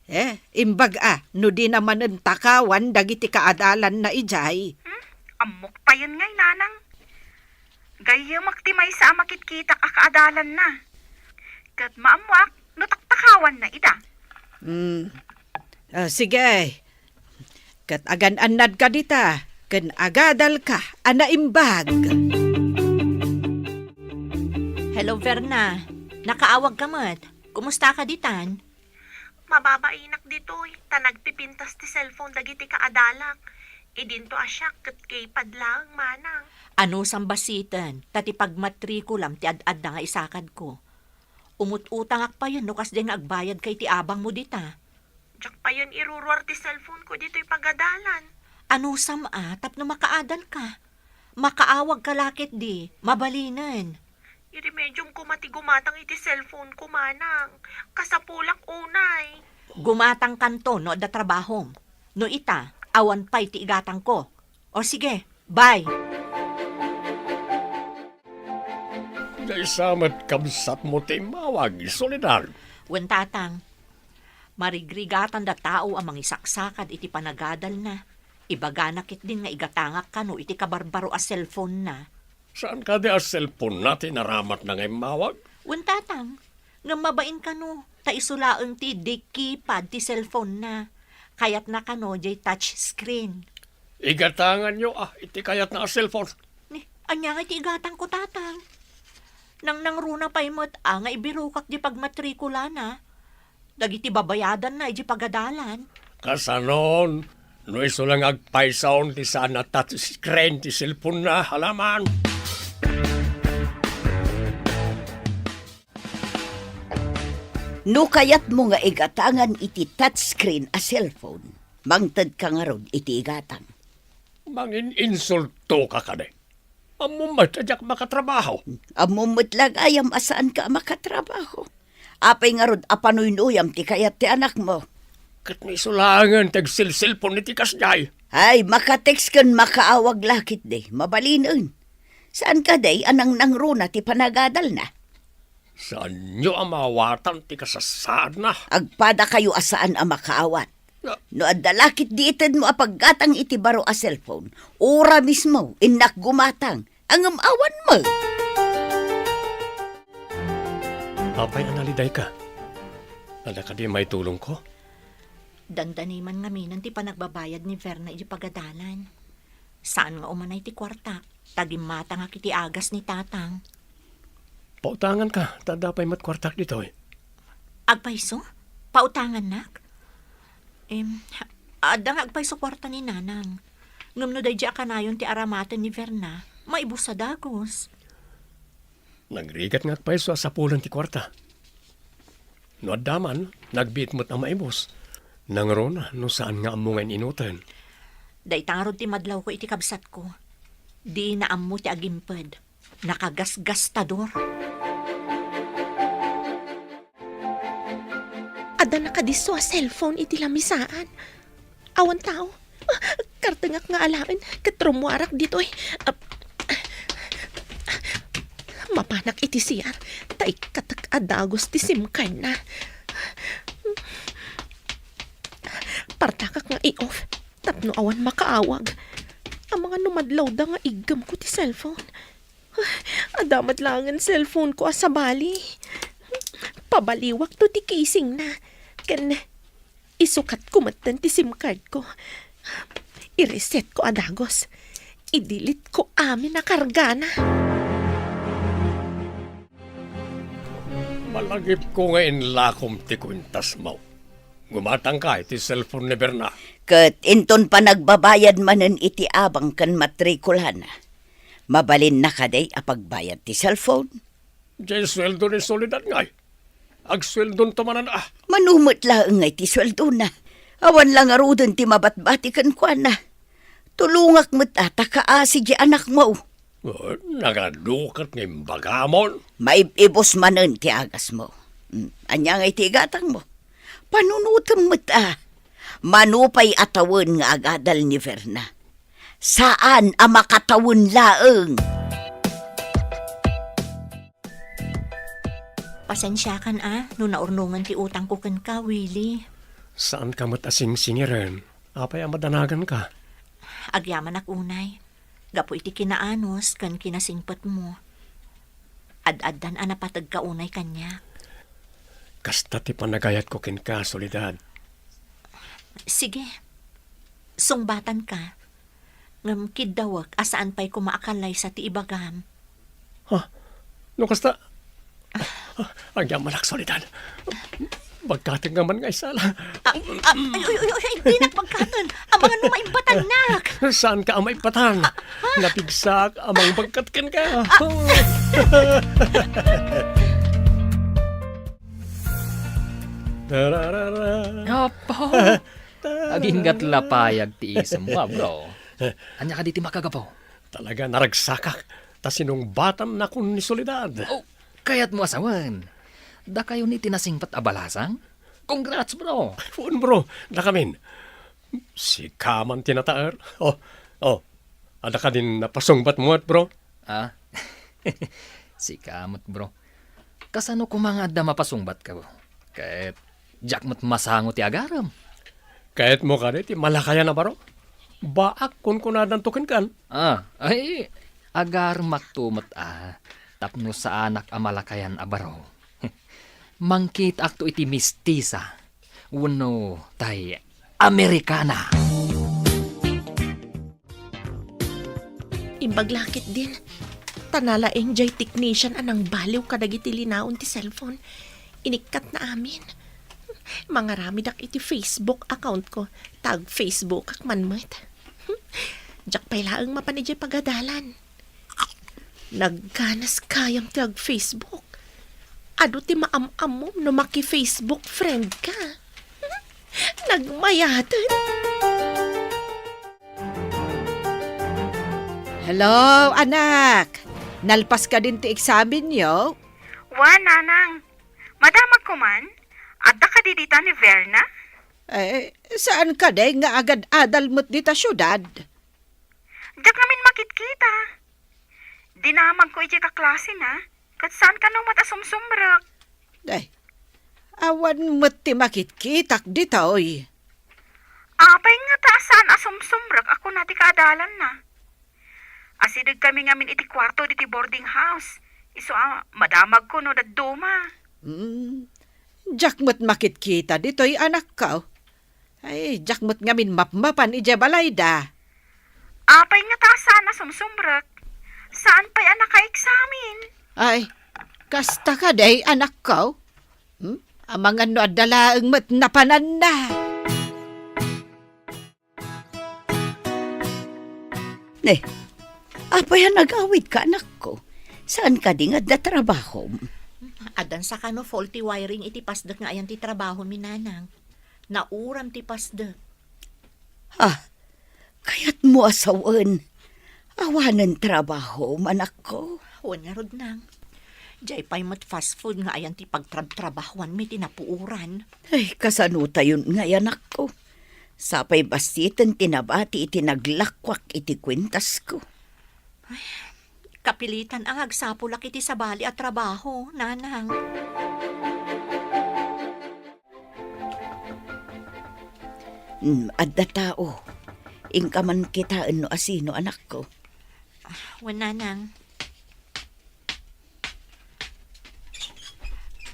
Eh, imbag a, no dina manen takawan dagiti kaadalanna idiay. Hmm? Ammok payen ngay, nanang. Gayyemek ti maysa a makitkitak a kaadalanna. Ket maammoak no taktakawanna ida. Hmm. Ah, sige. Ket agan-annadka dita, ken agadalka a naimbag. Hello, Verna. Nakaawagka met. Kumustaka ditan? Mababainak ditoy, ta nagpipintas ti cellphone dagiti kaadalak. Idinto a siak ket keypad laeng manang. Anusam basiten, ta ti pagmatrikulam ti ad-adda nga isakadko. Umut-utangak payen no kasdiay nga agbayadka iti abangmo dita. Diak payen iruruar ti cellphone ko ditoy pagadalan. Anusam a tapno makaadalka? Makaawagka la ketdi, mabalinen. Iremediom koma ti gumatang iti cellphone ko, manang. Kasapulak unay. Gumatangkanto no adda trabahom. No ita, awan pay ti igatangko. O sige, bye. Maysa met kabsatmo ti immawag, Soledad. Wen, tatang. Marigrigatanda tao a mangisaksakad iti panagadalna. Ibagana ketdin nga igatangak kano iti kabarbaro a cellphone-na. Saan kadi a cellphone-na ti naramatna nga immawag? Wen, tatang. Ngem mabain kano, ta isu laeng ti di keypad ti cellphone-na. Kayatna kano diay touch screen. Igatanganyo a iti kayatna a cellphone. Ni, ania nga iti igatangko, tatang? Nangnangruna pay met a nga ibirokak di pagmatrikulana dagiti babayadanna iti pagadalan. Kasanon, no isu la nga agpaysaon ti saan a touch screen ti cellphone-na, alaman. No kayatmo nga igatangan iti touchscreen a cellphone, mangtedka ngarud iti igatang. Mangin-insultoka kadi? Ammom met a diak makatrabaho. Ammom met la gayam a saanka a makatrabaho. Apay ngarud a panuynuyam ti kayat ti anakmo? Ket no isu laengen ti agselselpon iti kasdiay. Ay, makatext ken makaawag la ketdi. Mabalinen. Saan kadi a nangnangruna ti panagadalna? Saanyo a maawatan ti kasassaadna? Agpadakayo a saan a makaawat. Na- No adda la ketdi itedmo a paggatang iti baro a cellphone, ura mismo, innak gumatang, ngem awan met. Apay a nalidayka? Adda kadi maitulongko? Dandani man ngamin ti panagbabayad ni Verna iti pagadalan. Saan nga umanay ti kuartak, ta gimmatangak iti agas ni tatang. Pautanganka, ta adda pay met kuartak ditoy. Agpayso? Pautangannak? Em, adda nga agpayso kuarta ni nanang. Ngem no daydi a kanayon ti aramaten ni Verna, maibus a dagus. Nagrigat nga agpayso a sapulen ti kuarta. No adda man, nagbiit met a maibus. Nangruna no saan nga ammo nga in-inuten. Dayta ngarud ti madlawko iti kabsatko. Dina ammo ti agimped. Nakagasgastador. Adda nakadisso a cellphone iti lamisaan. Awan tao. Ah, kartengak nga alaen ket rummuarak ditoy. Ah, mapanak iti C R ta ikkatek a dagus ti SIM card na. Partakak nga i-off tapno awan makaawag. Amangan no madlawda nga iggemko ti cellphone. Adda met laengen cellphone ko a sabali. Pabaliwakto ti casing na. Ken isukatko metten ti SIM card ko. I-reset ko a dagus. I-delete ko amin a kargana. Malagipko nga inlakom ti kuentasmo. Gumatangka iti cellphone ni Berna. Ket inton panagbabayad manen iti abang ken matrikulana, mabalinna kadi a pagbayad ti cellphone? Diay sueldo ni Soledad ngay. Agsueldonto manen a. Mano met laeng ngay ti sueldona. Awan la ngaruden ti mabatbati kenkuana. Tulongak met a ta kaasi diay anakmo. Oh, nagadu ket nga imbagamon. Maib-ibus manen ti agasmo. Mm, ania ngay ti igatangmo? Panunotem met a. Mano pay a tawen nga agadal ni Verna? Saan a makatawen laeng. Pasensiakan a no naurnongen ti utangko kenka, Willie. Saanka met a singsingiren. Apay a madanaganka? Agyamanak unay, gapu iti kinaanus ken kinasingpetmo. Ad-addan a napategka unay kaniak. Kasta ti panagayatko kenka, Soledad. Sige, sungbatanka. Ngem kiddawek a saan pay koma a kallaysa ti ibagam. Ha? No kasta? Agyamanak, Soledad. Bagkatenka man nga isala. Ah, ah, ay, ay, ay, ay, dinak bagkaten. Amangan no maimbatannak. Saanka a maipatan? Napigsak a mangbagkat kenka. Tararara. Apo! Aginggat la payag ti isemmo, a, bro. Ania kadi ti makagapu? Talaga naragsakak, ta sinungbatannakon ni Soledad. Oh, kayatmo a sawen, dakayo ni ti nasingpet a balasang? Congrats, bro! Wen, bro, dakamin. Sika man ti nataer. Oh, oh, adda kadin napasungbatmo met, bro? Ah, sika met, bro. Kasano koma nga adda mapasungbatko? Ket diak met masango ti agarem. Kayatmo kadi ti malakayan a baro? Baak kunkunadanto kenkan. Ah, ay, agaremakto met a, tapno saanak a malakayan a baro. Mangkitaakto iti mistisa wenno tay Amerikana. Imbag la ketdin, ta nalaing jay technician a nangbaliw kadagiti linaon ti cellphone. Inikkatna amin. Mangaramidak iti Facebook account ko, ta ag-Facebookak man met. Diak pay laeng mapan idiay pagadalan. Nagganas gayam ti ag-Facebook. Adu ti maam-ammom no maki-Facebook friend ka. Nagmayaten. Hello, anak. Nalpas kadin ti eksaminyo? Wen, nanang. Madamagko man. Adda kadi dita ni Verna? Eh, saan kadi nga agad-adal met dita siudad? Diak ngamin makitkita. Dinamagko idiay kaklasena, ket saan kano met a sumsumrek. Day, awan met ti makitkitak ditoy. Apay ngata a saan a sumsumrek a kuna ti kaadalanna? Asidegkami ngamin iti kuarto diti boarding house. Isu a madamagko no dadduma. Hmm. Diak met makitkita ditoy, anakko. Ay, diak met ngamin mapmapan idiay balayda. Apay ngata a saan a sumsumrek? Saan pay a nakaeksamen? Ay, kasta kadi, anakko? Hmm? Amangan no adda laeng met napananna. Ne, apay a nagawidka, anakko? Saan kadi nga adda trabahom? Addan sakano faulty wiring iti pasdek nga ayan ti trabahomi, nanang. Nauram ti pasdek. Ah, kayatmo a sawen. Awanen trabahom, anakko? Wen ngarud, nang. Diay pay met fast food nga ayan ti pagtrabtrabahuanmi ti napuoran. Ay, kasano tayon ngay, anakko? Sapay bassiten ti nabati iti naglakuak iti kuentasko. Ay, kapilitan a nga agsapulak iti sabali a trabaho, nanang. Hmm, adda tao. Inka man kitaen no asino, anakko. Ah, wen, nanang.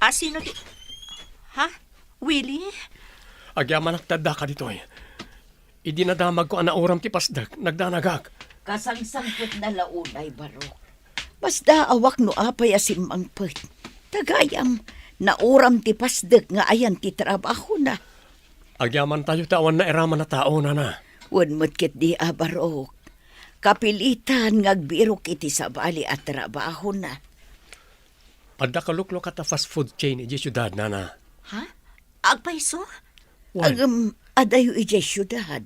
Asino ti, ha? Willie? Agyamanak ti addaka ditoy. Idi nadamagko a nauram ti pasdek, nagdanagak. Kasangsangpetna la unay, Barok. Masdaawak no apay a simmangpet. Ta gayam, nauram ti pasdek nga ayan ti trabahona. Agyamantayo ti awan nairaman a tao, nana. Wen met ketdi a, Barok. Kapilitan nga agbirok iti sabali a trabahona. Adda kaluklukat a fast food chain idiay siudad, nana. Ha? Agpayso? Wen. Ngem adayo idiay siudad.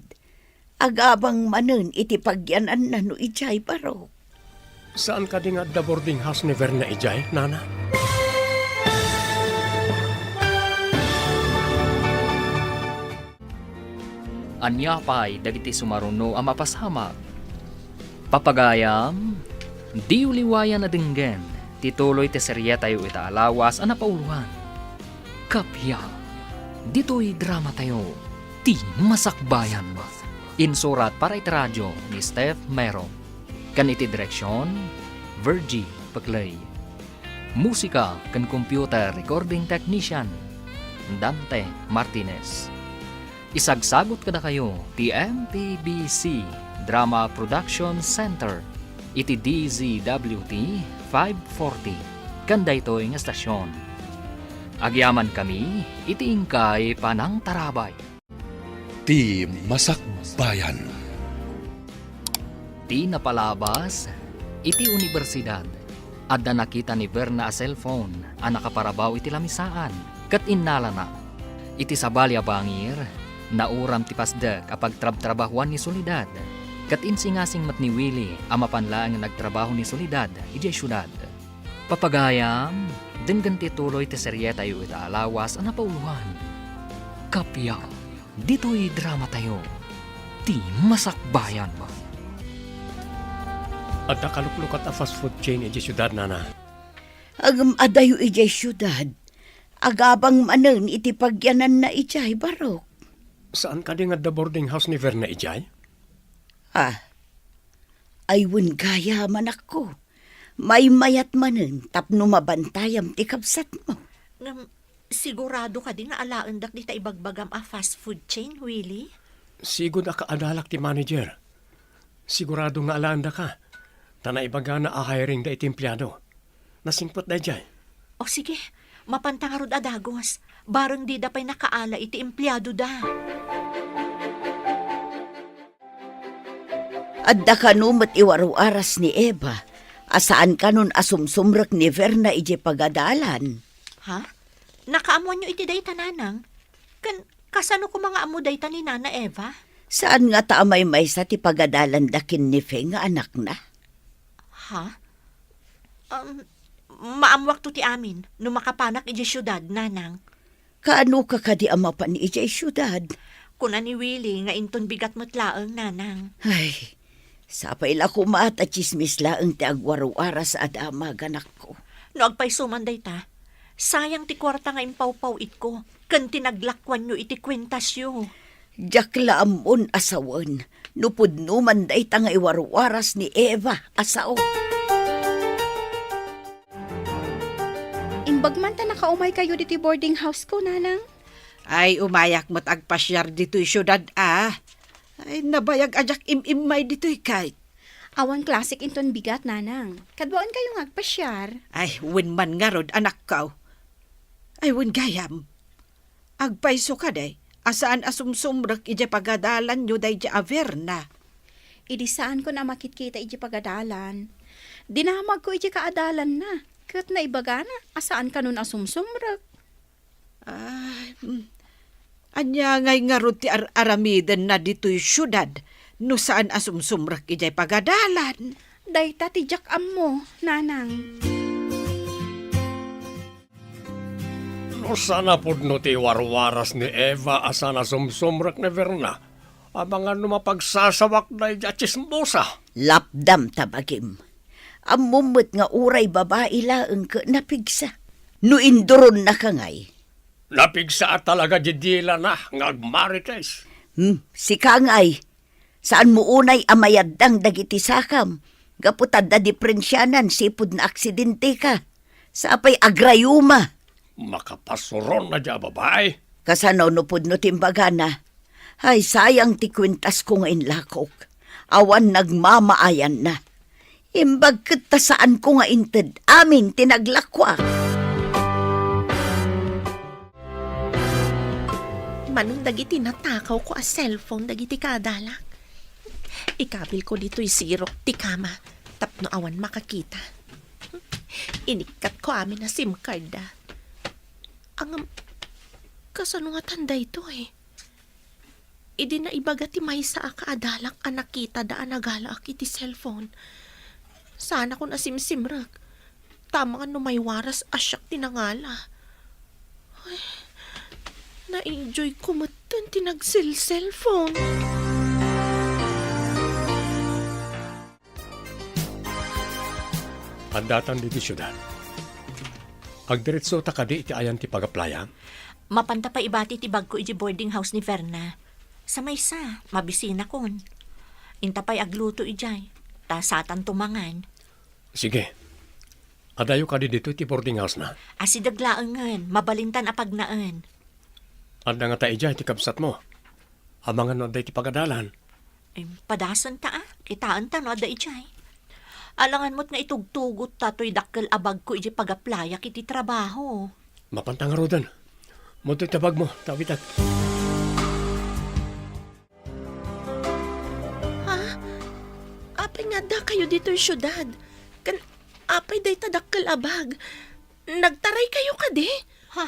Agabang manen iti pagyananna no idiay, Barok. Saan kadi nga adda boarding house ni Verna idiay, nana? Ania pay dagiti sumaruno a mapasamak? Papagayam, diyo liwayan a denggen ti tuloy ti serietayo ita a lawas a napauloan. Kappia, ditoy dramatayo, Ti Masakbayan. Insurat para iti radio ni Steph Mero. Ken iti direksion, Virgie Peclay. Musika ken computer recording technician, Dante Martinez. Isagsagut kadakayo ti M P B C Drama Production Center iti D Z W T five forty ken daytoy nga estasion. Agyamankami iti inkay panangtarabay. Ti Masakbayan. Ti napalabas iti universidad, adda nakita ni Verna a cellphone a nakaparabaw iti lamisaan, ket innalana. Iti sabali a bangir, nauram ti pasdek a pagtrabtrabahuan ni Soledad, ket insingasing met ni Willie a mapan laeng nga nagtrabaho ni Soledad idiay siudad. Papagayam, denggen ti tuloy ti serietayo ita a lawas a napauloan. Kappia, ditoy dramatayo, Ti Masakbayan. Adda kaluklukat a fast food chain idiay siudad, nana. Ngem adayo idiay siudad. Agabang manen iti pagyananna idiay, Barok. Saan kadi nga adda boarding house ni Verna idiay? Ah, ay wen gayam, anakko. Maymayat manen tapno mabantayam ti kabsatmo. Ngem, sigurado kadi nga alaendak dita ibagbagam a fast food chain, Willie? Sigud a kaadalak ti manager. Sigurado nga alaendaka. Ta naibagana a hiring da iti empleado. Nasingpet daydiay. O sige, mapanta ngarud a dagus. Bareng dida pay nakaala iti empleadoda. Adda kano met iwaruaras ni Eva a saan kanon a sumsumrek ni Verna idiay pagadalan. Ha? Nakaammoanyo iti dayta, nanang? Ken kasano koma nga ammo dayta ni Nana Eva? Saan ngata a maymaysa ti pagadalanda ken ni Fe nga anakna? Ha? Um, maammoakto ti amin no makapanak idiay siudad, nanang. Kaanoka kadi a mapan idiay siudad? Kuna ni Willie nga inton bigat met laeng, nanang. Ay, sapay la koma ta tsismis laeng ti agwaruaras a damag, anakko. No agpayso man dayta, sayang ti kuarta nga impawpaw-itko ken ti naglakuanyo iti kuentasyo. Diak la ammon a sawen no pudno man dayta nga iwaruaras ni Eva a sao. Imbag man ta nakaumaykayo ditoy boarding house ko, nanang. Ay, umayak met agpasiar ditoy siudad a. Ay, nabayag a diak im-immay ditoy, Kate. Awan klasik inton bigat, Nanang. Kaduaenkayo nga agpasiar. Ay, wen man ngarud, anakko. Ay, wen gayam. Agpayso kadi a saan a sumsumrek idiay pagadalanyo daydiay a Verna. Idi saanko a makitkita idiay pagadalan, dinamagko idiay kaadalanna, ket naibagana a saan kanon a sumsumrek. Ay, mm. Ania ngay ngarud ti ar-aramidenna ditoy siudad no saan a sumsumrek idiay pagadalan? Dayta ti diak ammo, Nanang. No saan a pudno ti warwaras ni Eva a saan a sumsumrek ni Verna, amangan no mapagsasawak daydiay a tsismosa. Lapdam ta bagim. Ammom met nga uray babai laeng ket napigsa. No induronnaka ngay. Napigsa a talaga diay dilana nga agmarites. Hmm, sika ngay. Saanmo unay a mayaddang dagiti sakam, gapu ta adda diprensianan sipud naaksidenteka. Sapay agrayuma. Makapasuron na dia a babai. Kasano no pudno ti imbagana? Ay, sayang ti kuentasko nga inlakok. Awan nagmamaayanna. Imbag ket ta saanko nga inted amin ti naglakuak. Manong dagiti natakawko a cellphone dagiti kadalak. Ikabilko ditoy sirok ti kama tapno awan makakita. Inikkatko amin a SIM card da. Ngem, kasano ngatan daytoy? Idi naibaga ti maysa a kaadalak a nakitada a nagalaak iti cellphone. Saanakon a simsimrek. Tama nga no maywaras a siak ti nangala. Ay, na-enjoy ko metten ti nagselselphone. Addatan ditoy siudad. Agdiretsota kadi iti ayan ti pag-applyak? Mapanta pay ibati ti bagko iti boarding house ni Verna. Sa maysa, mabisinakon. Inta pay agluto idiay, ta satanto mangan. Sige. Adayo kadi ditoy ti boarding house na? Asideg laengen, mabalintan a pagnaen. Adda ngata idiay ti kabsatmo? Amangan no adda iti pagadalan. Em, padasenta a, kitaenta no adda idiay. Alangan met nga itugtugotta toy dakkel a bagko idiay pag-applyak iti trabaho. Mapanta ngaruden. Mudtoy ta bagmo, ta awitek. Ha? Apay nga addakayo ditoy siudad? Ken apay dayta dakkel a bag? Nagtaraykayo kadi? Ha?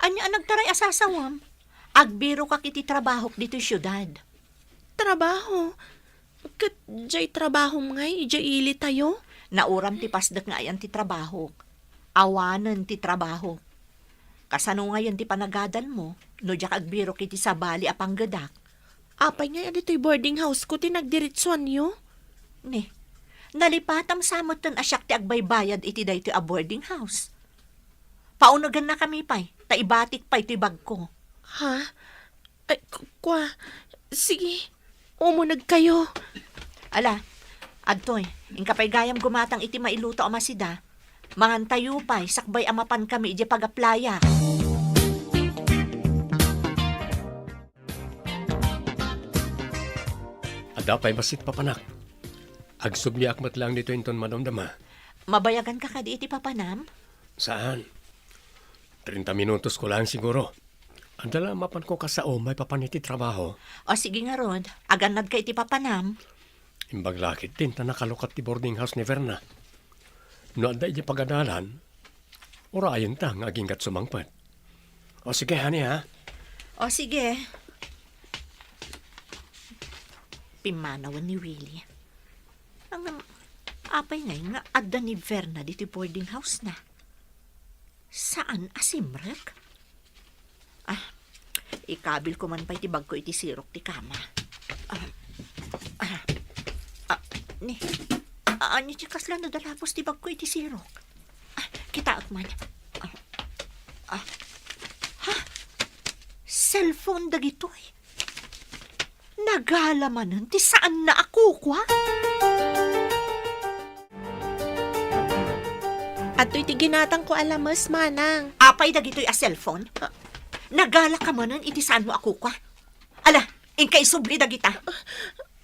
Ania a nagtaray a sasawam? Agbirokak iti trabahok ditoy siudad. Trabaho? Ket diay trabahom ngay idiay ilitayo? Nauram ti pasdek nga ayan ti trabahok. Awanen ti trabahok. Kasano ngayen ti panagadalmo no diak agbirok iti sabali a panggedak? Apay ngay a ditoy boarding house ko ti nagdiretsuanyo? Ni, nalipatam sa metten a siak ti agbaybayad iti daytoy a boarding house. Paunegennakami pay, ta ibatik pay toy bagko. Ha? Ay, ku-, kua. Sige, umunegkayo. Ala, adtoy, inka pay gayam gumatang iti mailuto a masida. Mangantayo pay, sakbay a mapankami idiay pag-applyak. Adda pay bassit, papanak. Agsubmiak met laeng ditoy inton madamdama. Mabayaganka kadi iti papanam? Saan. Treinta minutos ko laeng siguro. Adda la mapanko kasao maipapan iti trabaho. O sige ngarud, agannadka iti papanam. Imbag la ketdin ta nakalukat ti boarding house ni Verna. No adda idiay pagadalan, urayenta nga aginggat sumangpet. O sige, honey, ha? O sige. Pimmanawen ni Willie. Ngem, apay ngay nga adda ni Verna ditoy boarding house na? Saan a simrek? Ah, ikabilko man pay ti bagko iti sirok ti kama. Ah, ah, ah, ni, ah, ania ti kasla nadalapos ti bagko iti sirok? Ah, kitaek man. Ah, ah, ha? Cellphone dagitoy. Nagala manen ti saanna a kukua? Adtoy ti ginatangko a lames, manang. Apay dagitoy a cellphone? Ah. Nagalaka manen iti saanmo a kukua? Ala, Inka isubli dagita.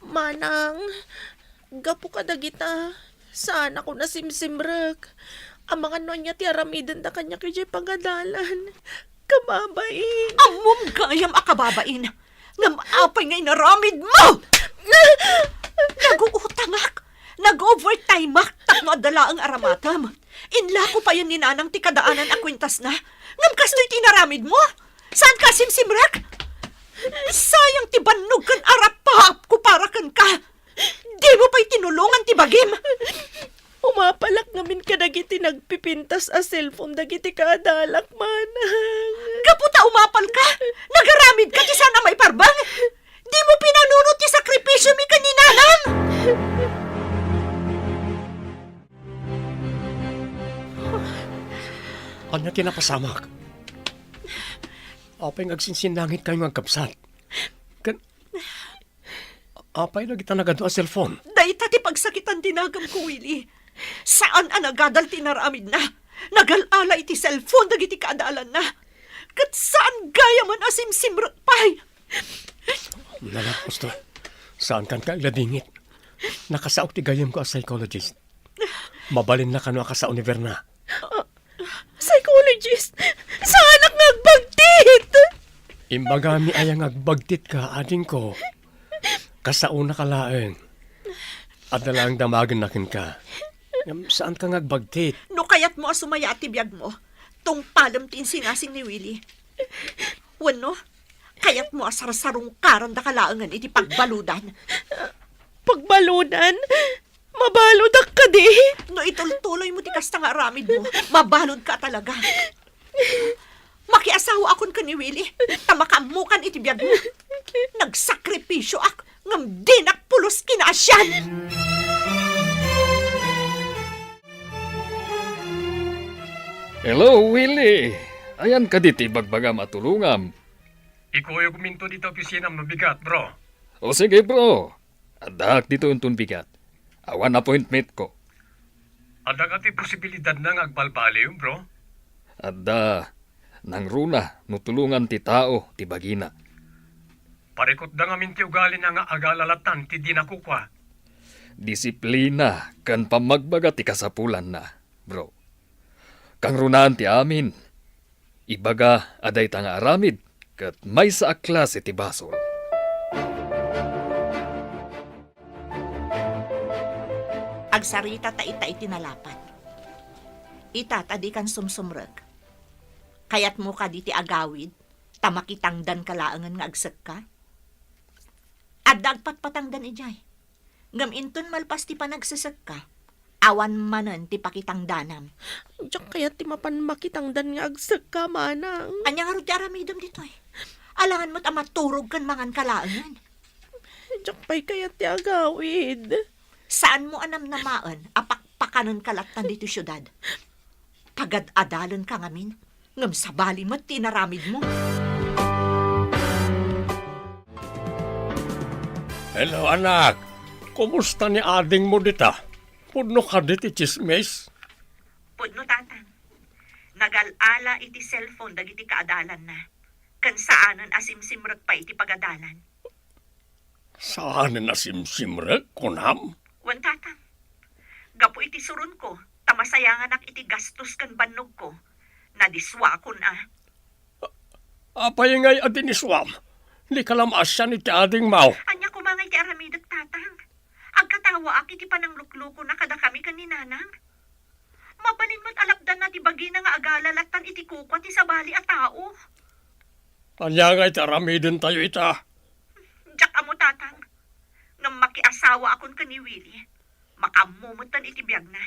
Manang, gapu kadagita, saanakon a simsimrek. Amangan no ania ti aramidenda kaniak idiay pagadalan. Kababain. Ammom gayam a kababain. Ngem apay nga inaramidmo? Naguutangak. Nag-overtimeak tapno adda laeng a ramatem. Inlako payen ni Nanang ti kadaanan a kuentasna. Ngem kastoy ti inaramidmo? Saanka a simsimrek? Sayang ti bannog ken arapaapko para kenka. Dimo pay tinulongan ti bagim. Umapalak ngamin kadagiti nagpipintas a cellphone dagiti kaadalak, manang. Gapu ta umapalka, nagaramidka ti saan a maiparbeng. Dimo pinanunot ti sakripisiomi ken ni Nanang. Ania ti napasamak? Apay nga agsinsinnangitkayo nga agkabsat? Ken apay dagita nagadu a cellphone? Dayta ti pagsakitan ti nagamko, Willie. Saan a nagadal ti inaramidna. Nagal-ala iti cellphone dagiti kaadalanna. Ket saan gayamen a simsimrek pay. Nalapos to. Saankan nga agladingit. Nakasao ti gayyemko a psychologist. Mabalinna kano a kasao ni Verna. Psychologist? Saanak nga agbagtit! Imbagami aya nga agbagtitka, adingko. Kasaonaka laeng. Adda laeng damagenna kenka. Ngem saanka nga agbagtit. No kayatmo a sumayaat ti biagmo, tungpalem ti insinasing ni Willie. Wenno, kayatmo a sarsarungkarandaka laengen iti pagbaludan. Pagbaludan? Mabaludak kadi? No itultuloymo ti kasta nga aramidmo, mabaludka talaga. Makiasawaakon ken ni Willie, ta makaammokan iti biagmo. Nagsakripisioak, ngem dinak pulos kinaasian. Hello, Willie. Ayan kadi ti ibagbagam a tulongam? Ikuyogminto dita opisinam no bigat, bro. O sige, bro. Addaak ditoy inton bigat. Awan appointmentko. Adda kadi posibilidadna nga agbalbaliw, bro? Adda. Nangruna no tulongan ti tao ti bagina. Parikutda ngamin ti ugalina nga agalalatan ti dina kukua. Disiplina ken pammagbaga ti kasapulanna, bro. Kangrunaan ti amin. Ibaga a dayta nga aramid ket maysa a klase ti basol. Agsarita ta ita iti nalapat. Ita ta dikan sumsumrek. Kayatmo kadi ti agawid ta makitangdanka laengen nga agsekka? Adda agpatpatangdan idiay. Ngem inton malpas ti panagsesekka, awan manen ti pakitangdanam. Diak kayat ti mapan makitangdan nga agsekka, manang. Ania ngarud ti aramidem ditoy? Alangan met a maturog ken manganka laengen. Diak pay kayat ti agawid. Saanmo a namnamaen a pakpakanenka lattan ditoy siudad? Pagad-adalenka ngamin, ngem sabali met ti inaramidmo. Hello, anak. Kumusta ni adingmo dita? Pudno kadi ti tsismis? Pudno, Tatang. Nagal-ala iti cellphone dagiti kaadalanna, ken saanen a simsimrek pay iti pagadalan. Saanen a simsimrek, kunam? Wen, Tatang. Gapu iti suronko, ta masayanganak iti gastos ken bannogko, nadiswakon a. Apay ngay a diniswam? Dika la maasian iti adingmo. Ania koma ngay ti aramidek, Tatang? Agkatawaak iti panangluklukona kadakami ken ni Nanang. Mabalin met a lapdanna ti bagina nga agala lattan iti kukua ti sabali a tao. Ania ngay ti aramidentayo ita? Diak ammo, Tatang. Ngem makiasawaakon ken ni Willie. Makaammo metten iti biagna.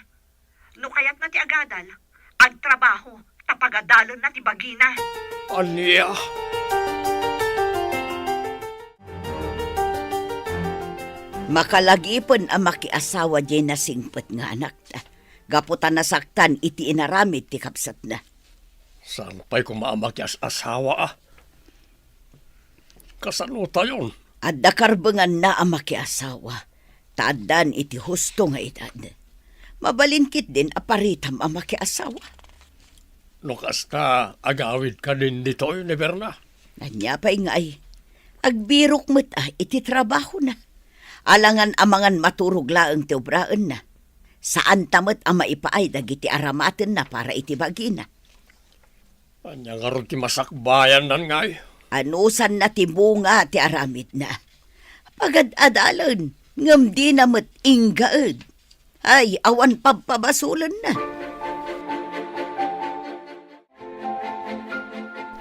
No kayatna ti agadal, agtrabaho, ta pagadalenna ti bagina. Ania? Makalagipen a makiasawa diay nasingpet nga anakta, gapu ta nasaktan iti inaramid ti kabsatna. Saan pay koma a makias-asawa a? Kasanotayon? Adda karbenganna a makiasawa, ta addan iti husto nga edad. Mabalin ketdin a paritam a makiasawa. No kasta, agawid kadin ditoy ni Berna? Ania pay ngay? Agbirok met a iti trabahona. Alangan amangan maturog laeng ti obraenna. Saanta met a maipaay dagiti aramatenna para iti bagina. Ania ngarud ti masakbayanna ngay? Anusanna ti bunga ti aramidna. Pagad-adalen, ngem dina met inggaed. Ay, awan pabpabasolenna.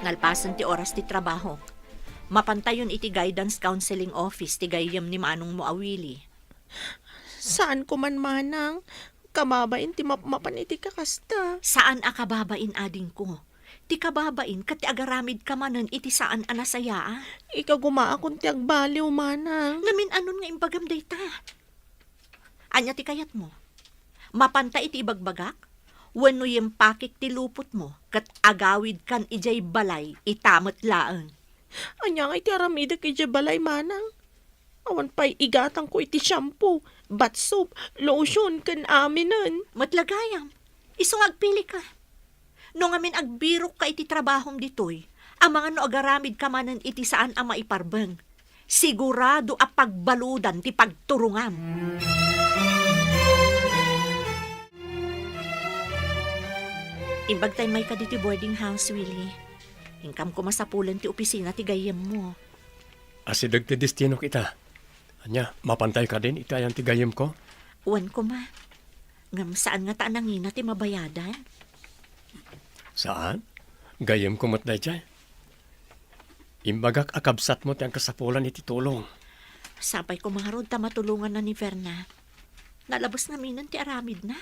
Nalpasen ti oras ti trabaho. Mapantayon iti guidance counseling office ti gayyem ni manongmo a Willie. Saan ko man, manang. Kababain ti mapmapan iti kakasta. Saan a kababain, adingko. Ti kababain ket ti agaramidka manen iti saan a nasayaat. Ikagumaakon ti agbaliw, manang. Ngamin, anon nga imbagam dayta? Ania ti kayatmo? Mapanta iti ibagbagak? Wenno yimpakik ti lupotmo ket agawidkan idiay balay ita met laeng? Ania ngay ti aramidek idiay balay, manang? Awan pay igatangko iti shampoo, bath soap, lotion, ken aminen. Met la gayam, isu nga agpilika. No ngamin agbirokka iti trabahom ditoy, amangan no agaramidka manen iti saan a maiparbeng, sigurado a pagbaludan ti pagturongam. Imbag ta immayka ditoy boarding house, Willie. Inkam koma sapulen ti opisina ti gayyemmo. Asideg ti destinok ita. Ania, mapantay kadin iti ayan ti gayyemko? Wen koma. Ngem saan ngata a nangina ti mabayadan? Saan? Gayyemko met daydiay. Imbagak a kabsatmo ti agkasapulan iti tulong. Sapay koma ngarud ta matulonganna ni Verna. Nalabes ngaminen ti aramidna.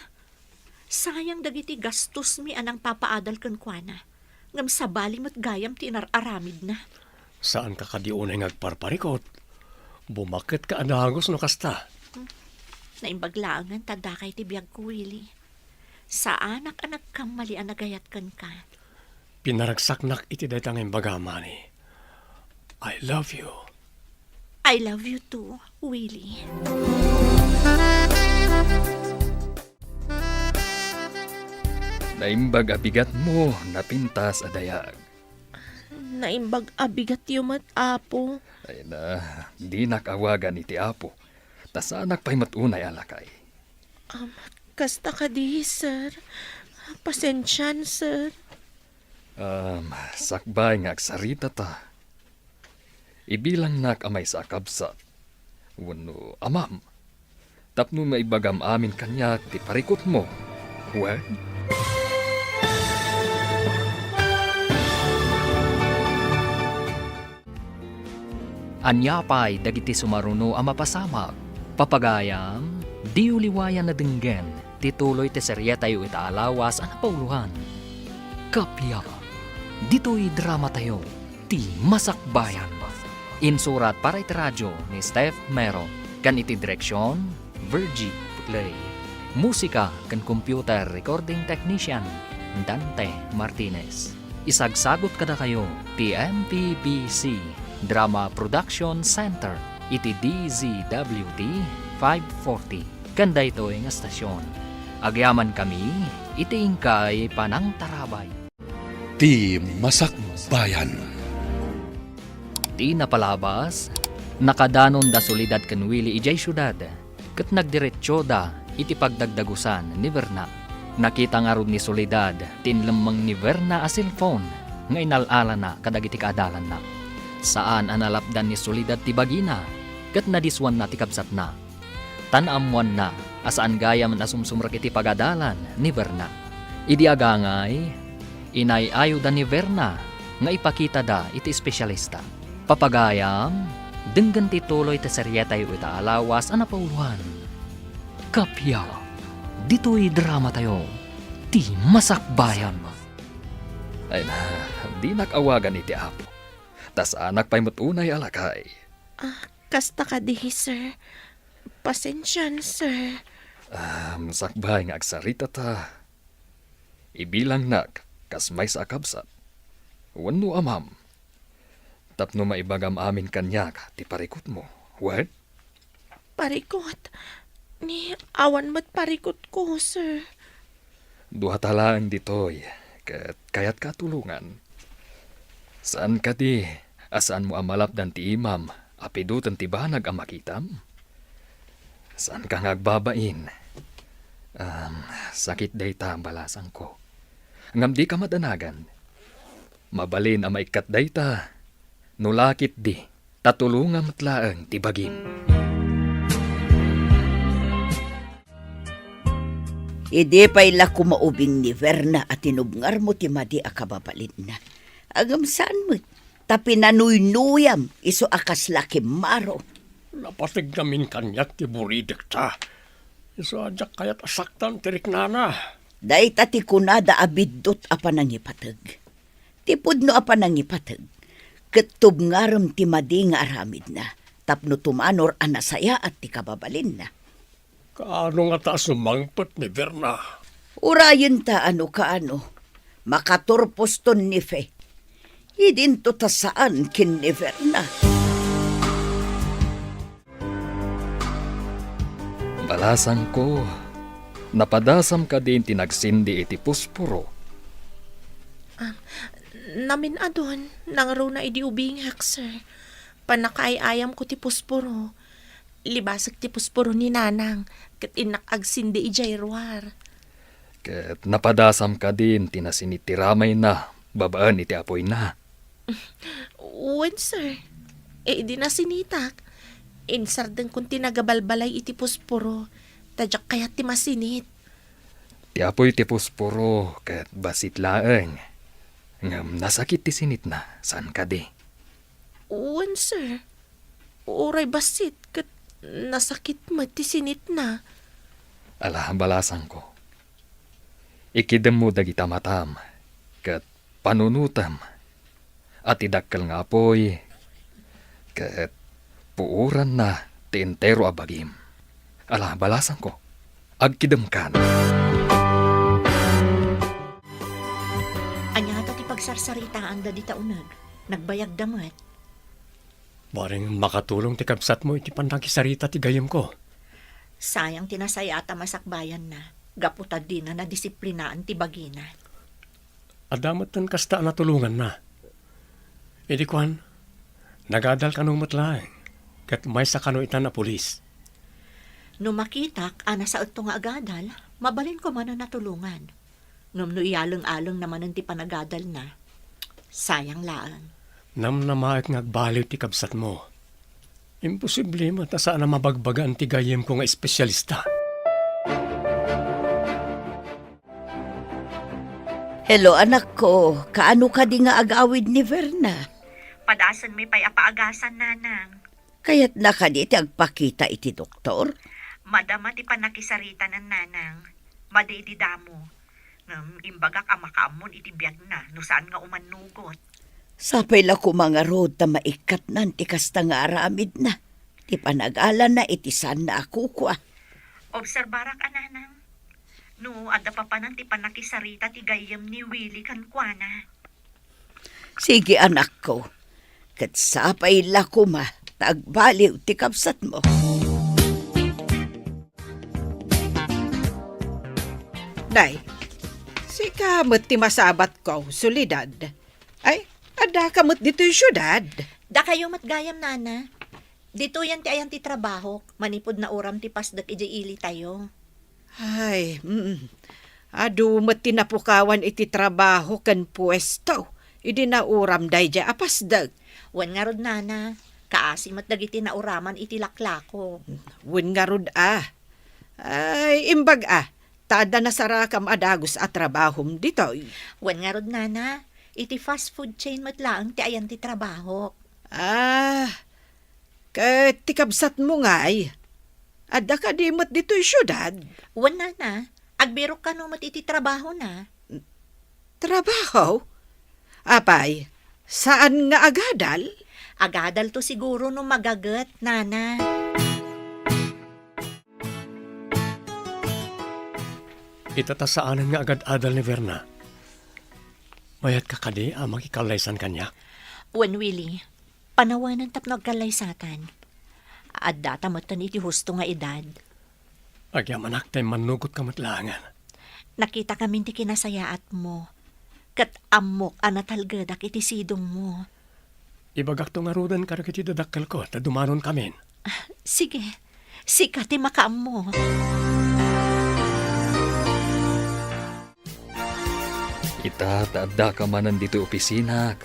Sayang dagiti gastosmi a nangpapaadal kenkuana, ngem sabali met gayam ti inar-aramidna. Saanka kadi unay nga agparparikut? Bumaketka a dagus no kasta. Hmm. Naimbag laengen ta dakay ti biagko, Willie. Saanak a nagkammali a nagayat kenka. Pinaragsaknak iti dayta nga imbagam, honey. I love you. I love you too, Willie. Naimbag a bigatmo, napintas a dayag. Naimbag a bigatyo met, Apo. Ay na, dinak awagan iti Apo, ta saanak pay met unay a lakay. Um, kasta kadi, sir. Pasensian, sir. Um, sakbay nga agsarita ta. Ibilangnak a maysa a kabsat wenno amam tapno maibagam amin kaniak ti parikutmo. Wen? Ania pay dagiti sumaruno a mapasamak? Papagayam, diyo liwayan a denggen ti tuloy ti serietayo ita a lawas a napauloan. Kappia, ditoy dramatayo, ti Masakbayan. Insurat para iti radio ni Steph Mero, ken iti direksion, Virgie Putley. Musika ken computer recording technician, Dante Martinez. Isagsagut kadakayo ti M P B C Drama Production Center iti D Z W T five forty. Ken daytoy nga estasion, agyamankami iti inkay panangtarabay. Ti Masakbayan. Ti napalabas, nakadanon da Soledad ken Willie idiay siudad, ket nagdiretsoda iti pagdagdagusan ni Verna. Nakita ngarud ni Soledad ti inlemmeng ni Verna a cellphone nga inal-alana kadagiti kaadalanna. Saan a nalapdan ni Soledad ti bagina, ket nadiswanna ti kabsatna. Ta naammoanna a saan gayam a sumsumrek iti pagadalan ni Verna. Idi agangay, inay-ayoda ni Verna nga ipakitada iti espesyalista. Papagayam, denggen ti tuloy ti serietayo ita a lawas a napauloan. Kappia, ditoy dramatayo, ti Masakbayan. Ay na, dinak awagan iti Apo, ta saanak pay met unay a lakay. Ah, kasta kadi, sir. Pasensian, sir. Ah, sakbay nga agsarita ta. Ibilangnak kas maysa a kabsat wenno amam tapno maibagam amin kaniak ti parikutmo. Wen? Parikut? Ni awan met parikutko, sir. Duata laeng ditoy ket kayatka a tulongan. Saan kadi A saanmo a malapdan ti imam a piduten ti banag a makitam? Saanka nga agbabain. Am, sakit dayta, balasangko. Ngem dika madanagan. Mabalin a maikkat dayta. No la ketdi, ta tulongam met laeng ti bagim. Idi pay la koma ubing ni Verna a tinubngarmo ti madi a kababalinna. Ngem saan met, ta pinanuynuyam isu a kasla kimmaro. Napateg ngamin kaniak ti buridekta. Isu a diak kayat a saktan ti riknana. Dayta ti kunada a biddut a panangipateg. Ti pudno a panangipateg, ket tubngarem ti madi nga aramidna, tapno tumanor a nasayaat ti kababalinna. Kaano ngata a sumangpet ni Verna? Urayenta a no kaano, makaturposton ni Fe. Idinto ta saan ken ni Verna. Balasangko, napadasam kadin ti nagsindi iti posporo? Ah, namin-adun, nangruna idi ubingak, sir. Pannakaay-ayamko ti posporo. Libasek ti posporo ni Nanang, ket innak agsindi idiay ruar. Ket napadasam kadin ti nasinit ti ramayna babaen iti apoyna? Wen, sir. Idi nasinitak, insardengkon ti nagabalbalay iti posporo, ta diak kayat ti masinit. Ti apoy ti posporo ket bassit laeng. Ngem nasakit ti sinitna, saan kadi? Wen, sir. Uray bassit ket nasakit met ti sinitna. Ala, balasangko. Ikidemmo dagita matam, ket panunotem a ti dakkel nga apoy, ket puoranna ti entero a bagim. Ala, balasangko, agkidemkan. Ania ngata ti pagsarsaritaanda dita uneg? Nagbayagda met. Bareng makatulong ti kabsatmo iti pannakisarita ti gayyemko. Sayang ti nasayaat a masakbayanna, gapu ta dina nadisiplinaan ti bagina. Adda metten kasta a natulonganna. Idi kuan, nagadal kano met laeng, ket maysa kano itan a pulis. No makitak a nasaetto nga agadal, mabalinko manen a tulongan. Ngem no iyaleng-alengna manen ti panagadalna, sayang laeng. Namnamaek nga agbaliw ti kabsatmo. Imposible met a saan a mabagbagaan ti gayyemko nga espesialista. Hello, anakko. Kaano kadi nga agawid ni Verna? Padasenmi pay a paagasan, Nanang. Kayatna kadi ti agpakita iti doktor? Madama ti pannakisaritanan, Nanang. Madi idi damo. Ngem imbagak a makaammon iti biagna no saan nga umannugot. Sapay la koma ngarud ta maikkatnan ti kasta nga aramidna, ti panagalana iti saanna a kukua. Obserbarak a, Nanang. No adda papanan ti pannakisarita ti gayyem ni Willie kenkuana. Sige, anakko. Ket sapay la koma ta agbaliw ti kabsatmo. Nay, sika met ti masabatko, Soledad. Ay, addaka met ditoy siudad? Dakayo met gayam, Nana. Ditoyen ti ayan ti trabahok, manipud nauram ti pasdek idiay ilitayo. Ay, mm. Adu met ti napukawan iti trabaho ken puesto idi nauram daydiay a pasdek. Wen ngarud, Nana, kaasi met dagiti nauraman iti laklako. Wen ngarud a. Ay, imbag a, ta adda nasarakam a dagus a trabahom ditoy. Wen ngarud, Nana, iti fast food chain met laeng ti ayan ti trabahok. Ah, ket ti kabsatmo ngay, adda kadi met ditoy siudad? Wen, Nana, agbirok kano met iti trabahona. Trabaho? Apay, saan nga agadal? Agadalto siguro no magaget, Nana. Ita ta saanen nga agad-adal ni Verna. Mayatka kadi a makikallaysan kaniak? Wen, Willie, panawanen tapno agkallaysatan. Addata metten iti husto nga edad. Agyamanak ta immannugotka met laengen. Nakitakamin ti kinasayaatmo, ket ammok a natalgedak iti sidongmo. Ibagakto ngaruden kadagiti dadakkelko ta dumanonkamin. Sige, sika ti makaammo. Ita ta addaka manen ditoy opisinak,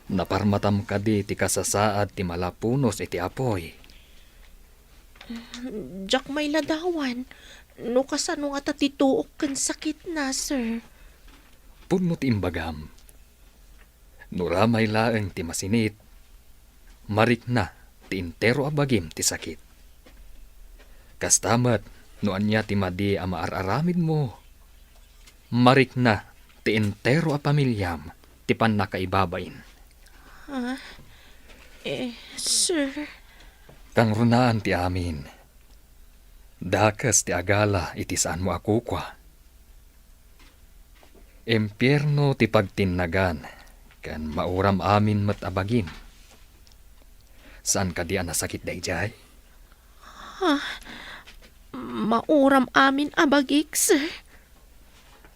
naparmatam kadi ti kasasaad ti malapunos iti apuy? Diak mailadawan no kasano ngata ti tuok ken sakitna, sir. Pudno ti imbagam. No ramay laeng ti masinit, marikna ti entero a bagim ti sakit. Kasta met no ania ti madi a maar-aramidmo, marikna ti entero a pamiliam ti pannakaibabain. Ah, eh, sir. Kangrunaan ti amin. Dakes ti agala iti saanmo a kukua. Impierno ti pagtinnagan, ken mauram amin met a bagim. Saan kadi a nasakit daydiay? Ah, mauram amin a bagik, sir.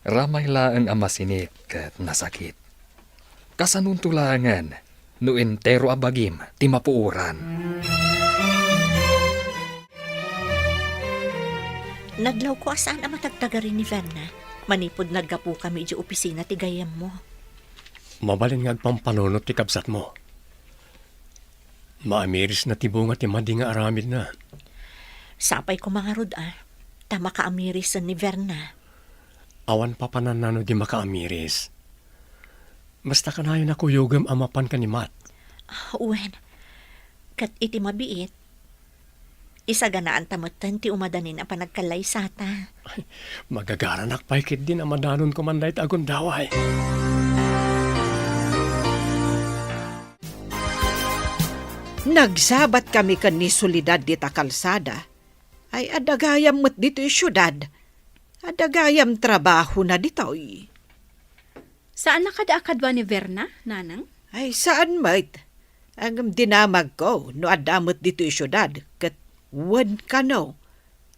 Ramay laeng a masinit ket nasakit. Kasanonto laengen no entero a bagim ti mapuoran? Nadlawko a saan a matagtagari ni Verna manipud naggapukami idiay opisina ti gayyemmo. Mabalin nga agpampanunot ti kabsatmo. Maamirisna ti bunga ti madi nga aramidna. Sapay koma ngarud a, ta makaamirisen ni Verna. Awan papananna no di makaamiris. Basta kanayon a kuyogem a mapan ken ni Matt. Wen, ket iti mabiit, isaganaanta metten ti umadanin a panagkallaysata. Magagaranak pay ketdin a madanonko man dayta a gundaway. Nagsabatkami ken ni Soledad dita kalsada. Ay, adda gayam met ditoy siudad. Adda gayam trabahona ditoy. Saanna kadi a kadua ni Verna, nanang? Ay, saan met. Ngem dinamagko no adda met ditoy siudad, ket wen kano,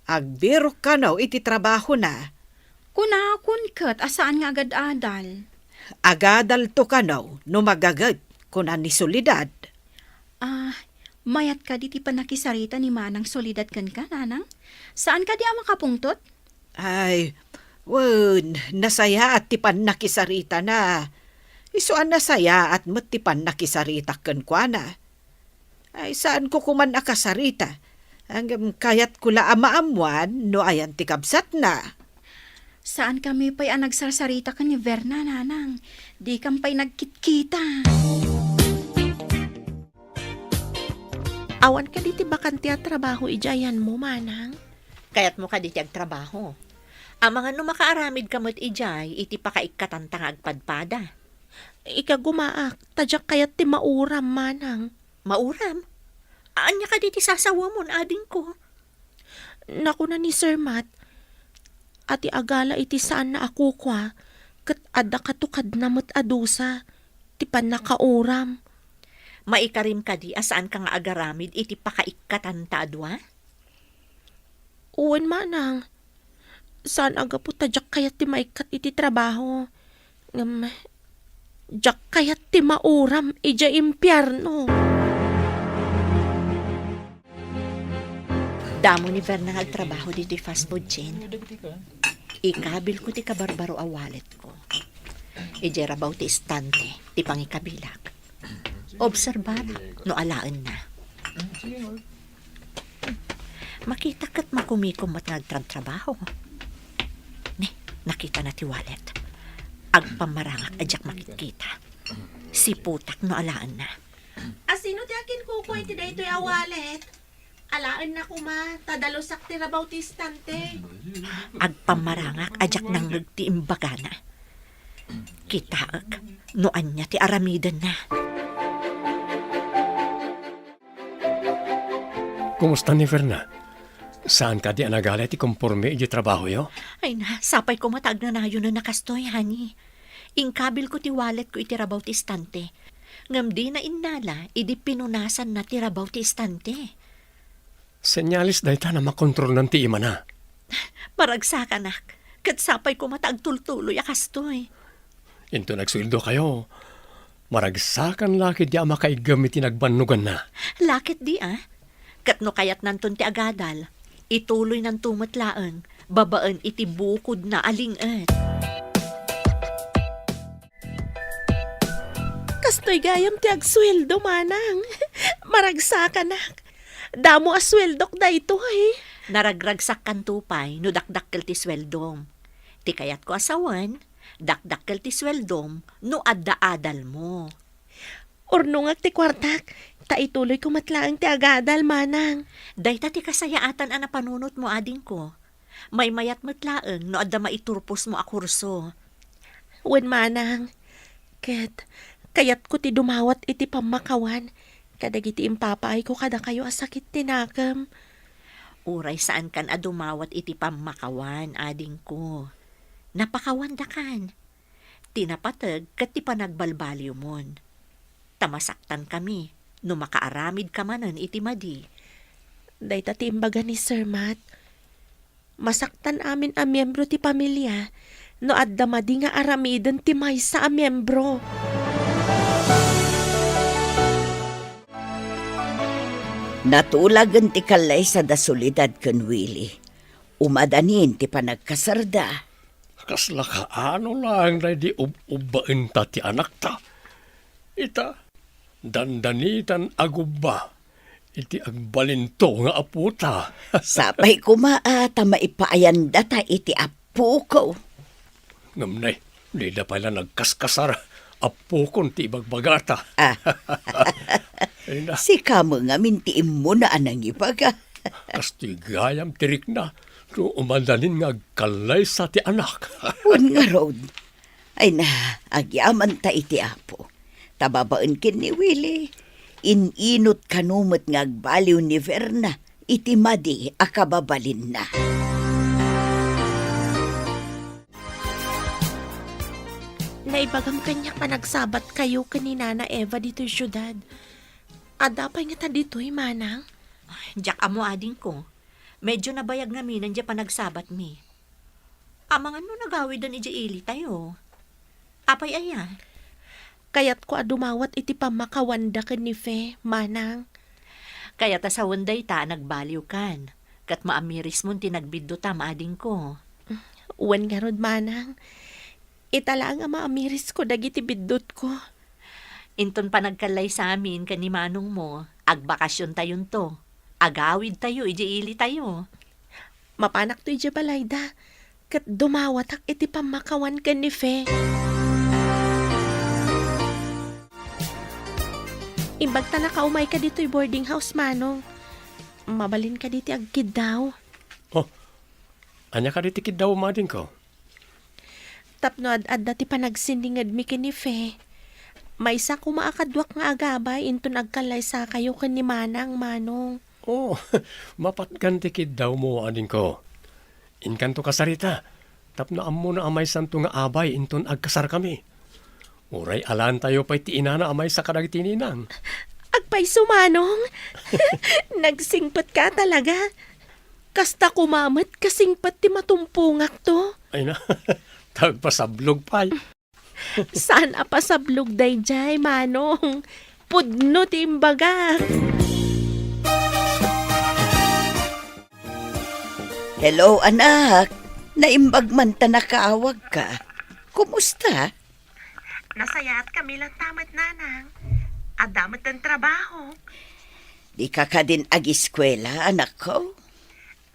agbirok kano iti trabahona. Kunakon ket a saan nga agad-adal. Agadalto kano no magaged, kuna ni Soledad. Ah, mayat kadi ti pannakisarita ni Manang Soledad kenka, nanang? Saan kadi a makapungtot? Ay, wen, nasayaat ti pannakisaritana. Isu a nasayaat met ti pannakisaritak kenkuana. Ay, saanko koman a kasarita. Ngem kayatko la a maammuan no ayan ti kabsatna. Saankami pay a nagsarsarita ken ni Verna, nanang. Dikam pay nagkitkita. Awan kadi ti bakante a trabaho idiay ayanmo, manang? Kayatmo kadi ti agtrabaho? Amangan no makaaramidka met idiay iti pakaikkatanta nga agpadpada. Ikagumaak, ta diak kayat ti mauram, manang. Mauram? Ania kadi ti sasawamon, adingko? Nakuna ni Sir Matt, a ti agala iti saanna a kukua, ket adda katukadna met a dusa ti pannakauram. Maikarim kadi a saanka nga agaramid iti pakaikkatanta a dua? Wen, manang. Saan a gapu ta diak kayat ti maikkat iti trabaho. Ngem, diak kayat ti mauram idiay impierno. Damo ni Verna nga agtrabaho ditoy fast food chain. Ikabilko ti kabarbaro a walletko. Idiay rabaw ti istante ti pangikabilak. Obserbara no alaenna. Makita ket makumikom met nga agtrabtrabaho. Ni, nakitana ti wallet. Agpammarangak a diak makitkita. Siputak no alaenna. Asino ti akinkukua iti daytoy a wallet? Alaenna koma, ta dalusak ti rabaw ti istante. Agpammarangak a diak nangngeg ti imbagana. Kitaek no ania ti aramidenna. Kumusta ni Verna? Saan kadi a nagala ti komporme iti trabahoyo? Ay na, sapay koma ta agnanayonen a kastoy, honey. Inkabilko ti walletko iti rabaw ti istante. Ngem dina innala idi pinunasanna ti rabaw ti istante. Senyales dayta a makontrolnan ti imana. Maragsakanak, ket sapay koma ta agtultuloy a kastoy. Inton agsueldokayo, Maragsakan la ketdi a makaiggem iti nagbannoganna. La ketdi a. Ket no kayatnanton ti agadal, ituloynanto met laeng babaen iti bukodna a ling-et. Kastoy gayam ti agsueldo, manang. Maragsakanak. Damo a sueldok daytoy. Naragragsakkanto pay no dakdakkel ti sueldom. Ti kayatko a sawen, dakdakkel ti sueldom no adda adalmo. Urnongak ti kuartak, ta ituloyko met laeng ti agadal, manang. Dayta ti kasayaatan a napanunotmo, adingko. Maymayat met laeng no adda maiturposmo a kurso. Wen, manang, ket kayatko ti dumawat iti pammakawan kadagiti impapaayko kadakayo a sakit ti nakem. Uray saankan a dumawat iti pammakawan, adingko. Napakawandakan. Ti napateg ket ti panagbalbaliwmon. Ta masaktankami no makaaramidka manen iti madi. Dayta ti imbaga ni Sir Matt. Masaktan amin a miembro ti pamilia no adda madi nga aramiden ti maysa a miembro. Natulagen ti kallaysa da Soledad ken Willie. Umadanin ti panagkasarda. Kasla kaano laeng daydi ub-ubbaenta ti anakta. Ita, dandanitan a gubba iti agbalinto nga apota. Sapay koma a ta maipaayandata iti apoko. Ngem nay, dida pay la nagkaskasar, apokon ti ibagbagata. Ah. Ay na. Sika met ngamin ti immuna a nangibaga. Kastoy gayam ti rikna, no umadanin nga agkallaysa ti anak. Wen ngarud, ay na, agyamanta iti Apo. Ta babaen ken ni Willie, in-inut kano met nga agbaliw ni Verna iti madi a kababalinna. Naibagam kaniak a nagsabatkayo ken ni Nana Eva ditoy siudad. Adda pay ngata ditoy, manang? Diak ammo, adingko. Medyo nabayag ngamin diay panagsabatmi. Amangan no nagawiden idiay ilitayo. Apay aya? Kayatko a dumawat iti pammakawanda ken ni Fe, manang. Kayat a sawen dayta a nagbaliwkan, ket maamirismon ti nagbiddutam, adingko. Wen ngarud, manang. Ita laeng a maamirisko dagiti biddutko. Inton panagkallaysamin ken ni manongmo, agbakasiontayonto. Agawidtayo idiay ilitayo. Mapanakto idiay balayda, ket dumawatak iti pammakawan ken ni Fe. Imbagta naka umayka ditoy boarding house, manong. Mabalin kadi ti agkiddaw? Oh, ania kadi ti kiddaw, adingko? Tapno ad-adda ti panagsinningedmi ken ni Fe, maysa koma a kaduak nga agabay inton agkallaysakayo ken ni Manang, Manong. Oh, mapatgan ti kiddawmo, adingko. Inkanto kasarita, tapno ammona a maysanto nga abay inton agkasarkami. Uray alaentayo pay ti inana a maysa kadagiti ninang. Agpayso, Manong. Nagsingpetka talaga. Kasta koma met kasingpet ti matumpongakto. Ay na, ta agpasablog pay. Saan a pasablog daydiay, Manong. Pudno ti imbagak. Hello, anak. Naimbag man ta nakaawagka. Kumusta? Nasayaatkami latta met, Nanang. Adda met ti trabahok. Dika kadin agiskuela, anakko?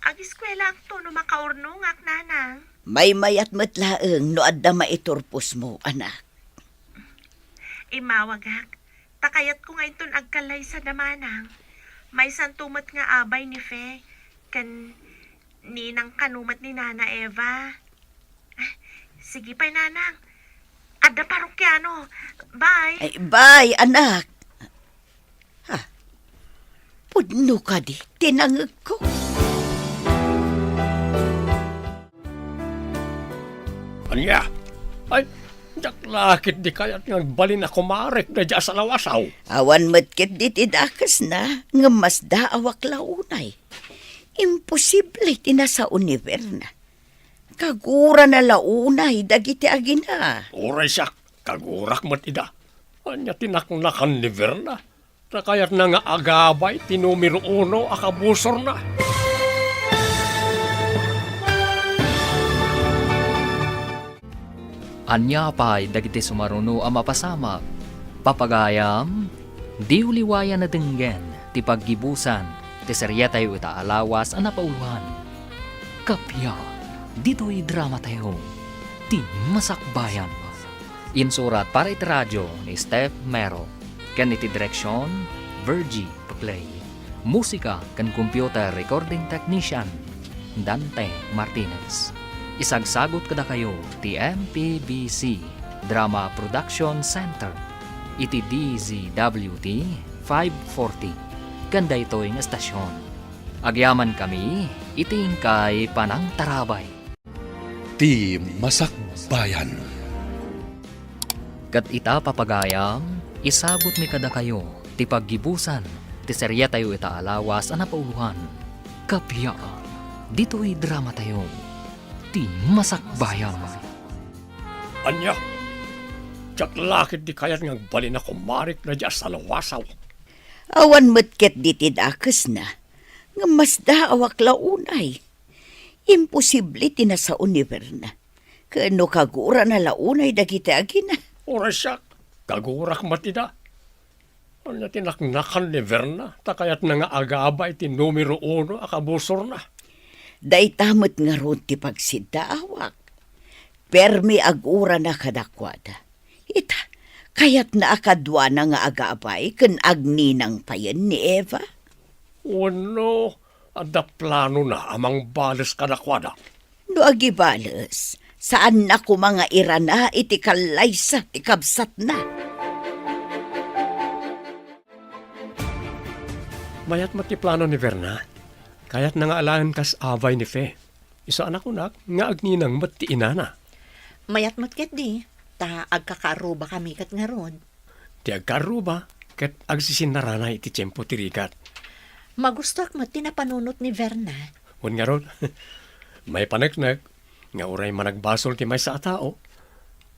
Agiskuelaakto no makaurnongak, Nanang. Maymayat met laeng no adda maiturposmo, anak. Immawagak, ta kayatko nga inton agkallaysa da Manang, maysanto met nga abay ni Fe, ken ninang kano met ni Nana Eva. Ah, sige pay, Nanang. Adda parokiano. Bye. Ay, bye, anak. Ha? Pudno kadi ti nangegko? Ania? Ay, diak la ketdi kayat nga agbalin a kumarek daydiay a salawasaw. Awan met ketdi ti dakesna, ngem masdaawak la unay. Imposible ti nasao ni Verna. Kagurana la unay dagiti agina. Uray siak, kagurak met ida. Ania ti naknakan ni Verna? Ta kayatna nga agabay ti numero uno a kabusorna. Ania pay dagiti sumaruno a mapasamak? Papagayam, diyo liwayan a denggen ti paggibusan ti serietayo ita a lawas a napauloan. Kappia, ditoy dramatayo, ti Masakbayan. Insurat para iti radio ni Steph Mero, ken iti direksion, Virgie Paclay. Musika ken computer recording technician, Dante Martinez. Isagsagut kadakayo ti M P B C Drama Production Center iti D Z W T five forty ken daytoy nga estasion. Agyamankami iti inkay panangtarabay. Ti Masakbayan. Ket ita, papagayam, isagutmi kadakayo ti paggibusan ti serietayo ita a lawas a napauloan. Kappia, ditoy dramatayo, Ti Masakbayan. Ania? Diak la ketdi kayat nga agbalin a kumarik daydiay a salawasaw. Awan met ketdi ti dakesna, ngem masdaawak la unay. Imposible ti nasao ni Verna. Ken no kagurana la unay dagiti agina. Uray siak, kagurak met ida. Ania ti naknakan ni Verna, ta kayatna nga agabay ti numero uno a kabusorna? Dayta met ngarud ti pagsiddaawak. Permi agurana kadakuada. Ita, kayatna a kaduana nga agabay ken agninang payen ni Eva? Wenno, adda planona a mangbales kadakuada? No agibales, saanna koma nga irana iti kallaysa ti kabsatna. Mayat met ti plano ni Verna. Kayatna nga alaen kas abay ni Fe. Isu a nakunak nga agninang met ti inana. Mayat met ketdi, ta agkakaarrubakami ket ngarud. Ti agkaarruba ket agsisinnarana iti tiempo ti rigat. Magustoak met ti napanunot ni Verna. Wen ngarud, maipaneknek nga uray managbasol ti maysa a tao,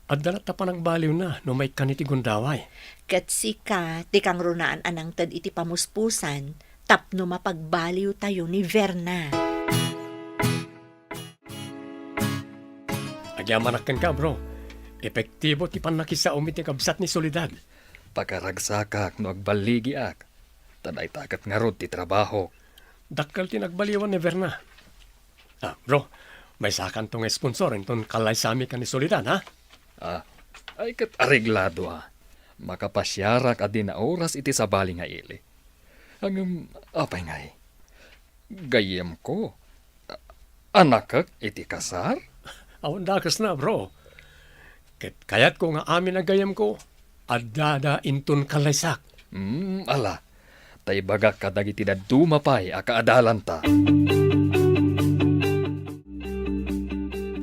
adda latta panagbaliwna no maikkan iti gundaway. Ket sika ti kangrunaan a nangted iti pamuspusan tapno mapagbaliwtayo ni Verna. Agyamanak kenka, bro. Epektibo ti pannakisaom iti kabsat ni Soledad. Pakaragsakak no agballigiak, ta dayta ket ngarud ti trabahok. Dakkel ti nagbaliwan ni Verna. Ah, bro, maysakanto nga sponsor inton kallaysami ken ni Soledad, ha? Ah, ay ket areglado, ah. Makapasiarak a di naoras iti sabali nga ili. Ngem, apay ngay? Gayyemko. A-, anakek iti kasar? Awan dakesna, bro. Ket kayatko nga amin a gayyemko, addada inton kallaysak. Hmm, ala. Ta ibagak kadagiti dadduma pay a kaadalanta.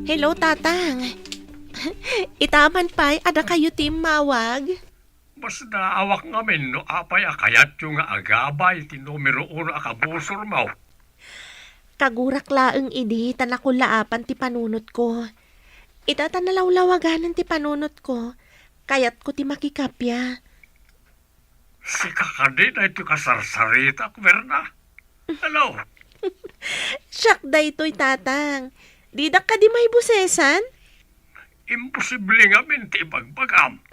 Hello, Tatang. Itaman pay, adda kayo ti immawag? Masdaawak ngamin no apay a kayatyo nga agabay ti numero uno a kabusormo. Kagurak laeng idi ta nakullaapan ti panunotko. Ita ta nalawlawaganan ti panunotko, kayatko ti makikappia. Sika kadi daytoy kasarsaritak, Verna? Hello? Siak daytoy, Tatang. Didak kadi maibusesan? Imposible ngamin ti ibagbagam.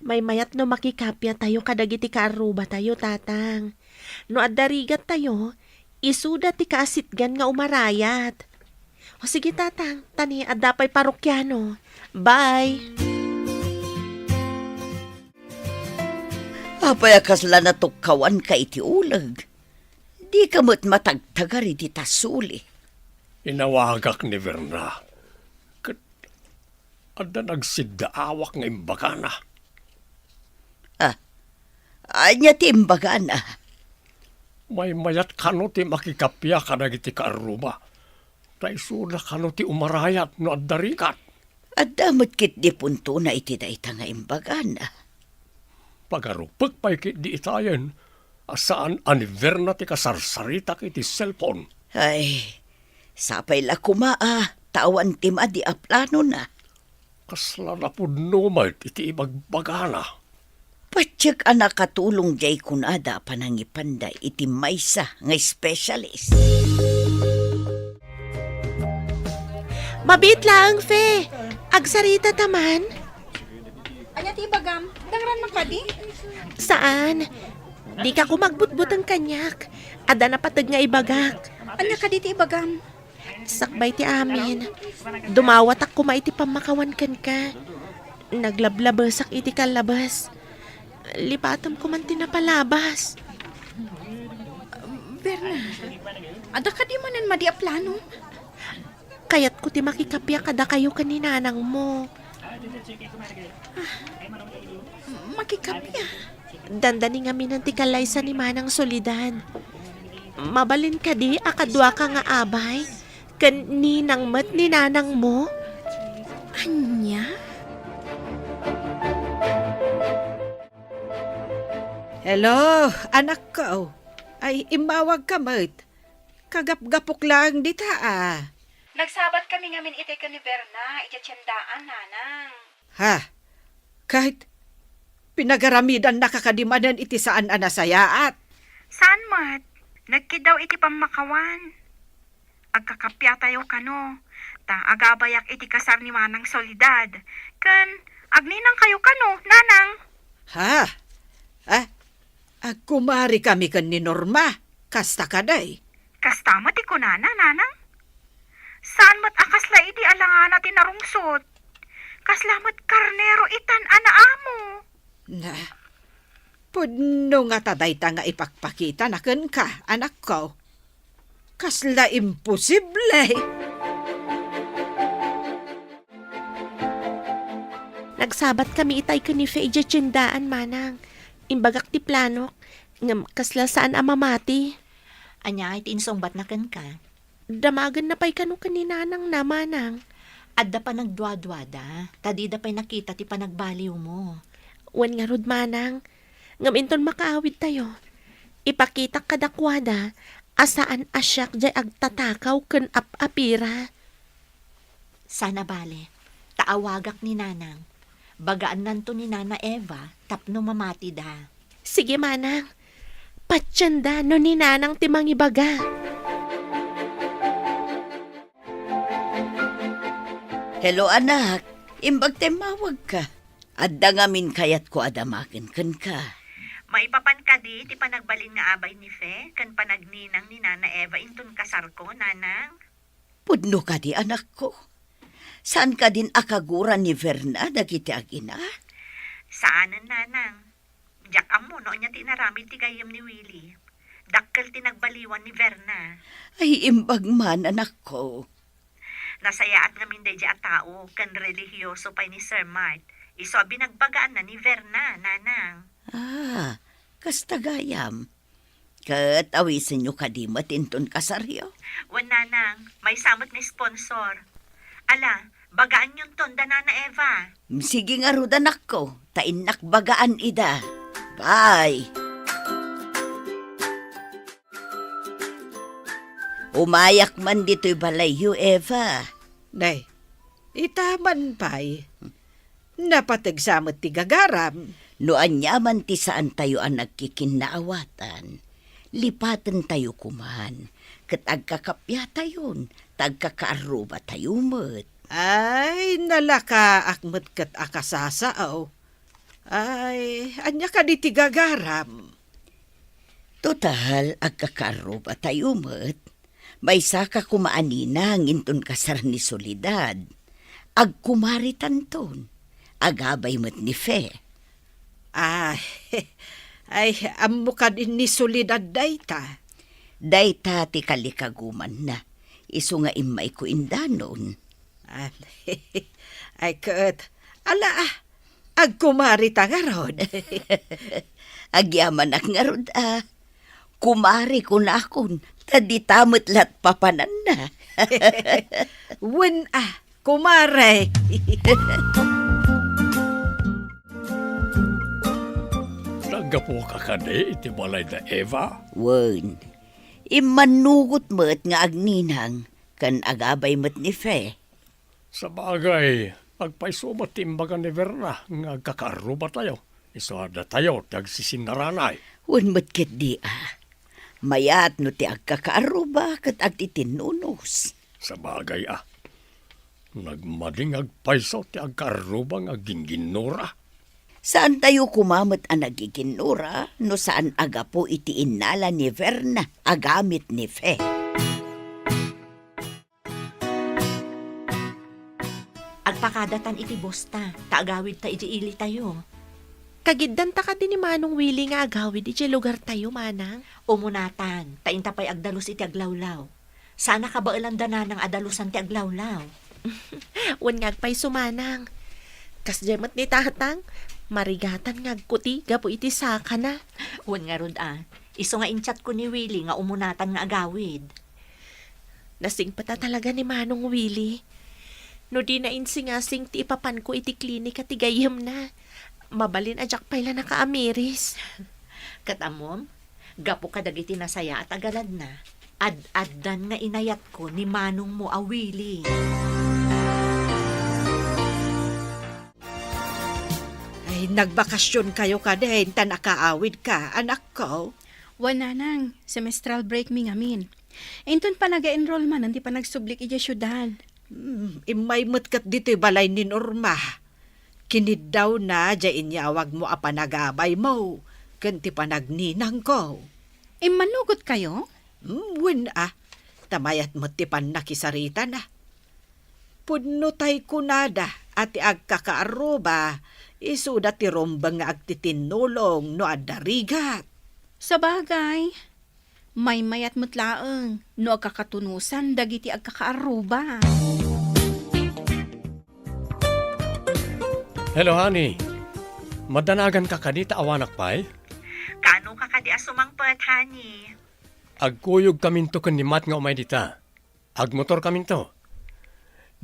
Maymayat no makikappia tayo kadagiti kaarruba tayo, Tatang. No adda rigat tayo, isuda ti kaasitgan nga umarayat. O sige, Tatang, ta ni adda pay parokiano. Bye! Apay a kasla natukkawanka iti uleg? Dika met matagtagar iti tasuli. Inawagak ni Verna. Ket adda nagsiddaawak nga imbagana. Ah, ania ti imbagana? Maymayat kano ti makikappia kadagiti kaarruba. Ta isuda kano ti umarayat no adda rigat. Adda met ketdi puntona iti dayta nga imbagana. Pagarupek pay ketdi itayen a saan a ni Verna ti kasarsaritak iti cellphone. Ay, sapay la koma a ta awan ti madi a planona. Kasla napudno met iti ibagbagana. Patiek a nakatulong diay kunada a panangipanda iti maysa nga specialist. Mabiit laeng, Fe. Agsarita ta man. Ania ti ibagam? Dangran man kadi? Saan. Dika koma agbutbuteng kaniak. Adda napateg nga ibagak. Ania kadi ti ibagam? Sakbay ti amin, dumawatak koma iti pammakawan kenka. Naglablabesak iti kallabes. Lipatem koman ti napalabas. Berna, adda kadi manen madi a plano? Kayatko ti makikappia kadakayo ken ni nanangmo. Ah, makikappia? Dandani ngaminen ti kallaysa ni Manang Soledad. Mabalin kadi a kaduaka nga abay ken ninang met ni nanangmo? Ania? Hello, anakko. Ay, immawagka met. Kagapgapok laeng dita, a. Nagsabat kami ngamin itay ken ni Berna, idiay tiendaan, nanang. Ha? Ket pinagaramidanna ka kadi manen iti saan a nasayaat? Saan met. Nagkiddaw iti pammakawan. Agkakapiatayo kano, ta agabayak iti kasar ni Manang Soledad. Ken agninangkayo kano, nanang. Ha? Ah, agkumari kami ken ni Norma. Kasta kadi? Kasta met ti kunana, nanang. Saan met a kasla idi alangana ti narungsot. Kasla met karnero itan a naamo. Na, pudno ngata dayta nga ipakpakitana kenka, anakko. Kasla imposible! Nagsabat kami itay ken ni Fe idiay tiendaan, manang. Imbagak ti planok, ngem kasla saan a mamati. Ania ti insungbatna kenka? Damagenna pay kano ken ni nanangna, manang. Adda panagduaduada, ta dida pay nakita ti panagbaliwmo. Wen ngarud, manang, ngem inton makaawidtayo, ipakitak kadakuada a saan a siak diay agtatakaw ken ap-apira. Saan a bale, ta awagak ni nanang. Bagaannanto ni Nana Eva tapno mamatida. Sige, manang. Patienda no ni nanang ti mangibaga. Hello, anak. Imbag ta immawagka. Adda ngamin kayatko a damagen kenka. Maipapan kadi ti panagbalin nga abay ni Fe ken panagninang ni Nana Eva inton kasarko, nanang? Pudno kadi, anakko? Saan kadin a kagura ni Verna dagiti agina? Saanen, nanang. Diak ammo no ania ti inaramid ti gayyem ni Willy. Dakkel ti nagbaliwan ni Verna. Ay, imbag man, anakko. Nasayaat ngamin daydiay a tao ken relihioso pay ni Sir Mart. Isu a binagbagaanna ni Verna, nanang. Ah, kasta gayam. Ket awisenyo kadi met inton kasaryo? Wen, nanang, maysa met nga sponsor. Ala, bagaanyonton da Nana Eva. Sige ngarud, anakko, ta innak bagaan ida. Bye! Umayak man ditoy balayyo, Eva. Nay, ita man pay. Napateg sa met ti gagaram. No aniaman ti saantayo a nagkikinnaawatan, lipatentayo koman, ket agkakapiatayon, ta agkakaarrubatayo met. Ay, nalakaak met ket a kasasao. Ay, ania kadi ti gagaram? Total, agkakaarrubatayo met. Maysaka koma a ninang inton kasar ni Soledad. Agkumaritanton. Agabay met ni Fe. Ay, ay, ammo kadi ni Soledad dayta? Dayta ti kalikagumanna. Isu nga immayko indanon. Ah, ay, ket, ala, ah, agkumarita ngarud. Agyamanak ngarud, ah. Kumari kunakon, ta dita met lat papananna. Wen, ah, kumare. Naggapuka kadi iti balay da Eva? Wen, immannugot met nga agninang ken agabay met ni Fe. Sabagay, Agpayso met ti imbaga ni Verna nga agkakaarrubatayo, isu a datayo ti agsisinaranay. Wen met ketdi a. Mayat no ti agkakaarruba ket agtitinnunos. Sabagay a. Nagmading agpayso ti agkaarruba nga agginginnura. Saantayo koma met a nagiginnura no saan a gapu iti innala ni Verna a gamit ni Fe. Agpakadatan iti bosta, ta agawidta iti ilitayo. Kagiddanta kadi ni Manong Willie nga agawid iti lugartayo, Manang? Umunatan, ta inta pay agdalus iti aglawlaw. Saan a kabaelanda, Nanang, a dalusan ti aglawlaw. Wen nga agpayso, Manang. Kasdiay met ni Tatang, marigatan nga agkuti gapu iti sakana. Wen ngarud a, isu nga in-chatko ni Willie nga umunatan nga agawid. Nasingpet a talaga ni Manong Willie. No dina insingasing ti ipapanko iti klinika ti gayyemna, mabalin a diak pay la nakaamiris. Ket ammom, gapu kadagiti nasayaat a galadna, ad-addan nga inayatko ni manongmo a Willie. Ay, nagbakasionkayo kadin, ta nakaawidka, anakko? Wen, Nanang, semestral break mi ngamin. Inton panaga-enroll manen ti panagsublik idiay siudad. Hmm, immay met ket ditoy balay ni Norma. Kiniddawna diay inyawagmo a panagabaymo ken ti panagninangko. Immanugotkayo? Hmm, wen a, ta mayat met ti pannakisaritana. Pudno tay kunada a ti agkakaarruba, isuda ti rumbeng nga agtitinnulong no adda rigat. Sabagay, maymayat met laeng no agkakatunosan dagiti agkakaarruba. Hello, honey. Madanaganka kadi ta awanak pay? Kaanoka kadi a sumangpet, honey? Agkuyogkaminto ken ni Matt nga umay dita. Agmotorkaminto.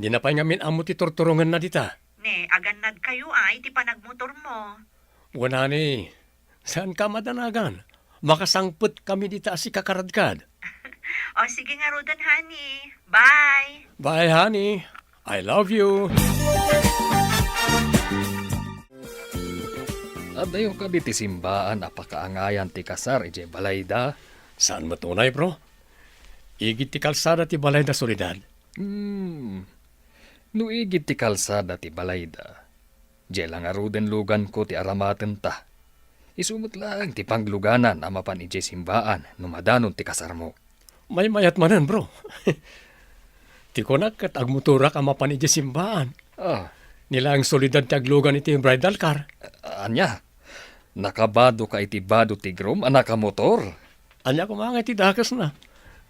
Dina pay ngamin ammo ti turturongenna dita. Ne, agannadkayo a iti panagmotormo. Wen, honey, saanka a madanagan. Makasangpetkami dita a sika karadkad. O, sige ngaruden, honey. Bye. Bye, honey. I love you. Addayo kadi ti simbaan a pakaangayan ti kasar idiay balayda? Saan met unay, bro. Igid ti kalsada ti balayda, Soledad. Hmm. No igid ti kalsada ti balayda, diay la ngaruden luganko ti aramatenta. Isu met laeng ti pangluganan a mapan idiay simbaan no madanon ti kasarmo. Maymayat manen, bro. Ti kunak ket agmotorak a mapan idiay simbaan. Ah. Ni laeng Soledad ti aglugan iti bridal car. Ania? Nakabadoka iti bado ti groom a nakamotor? Ania koma nga iti dakesna?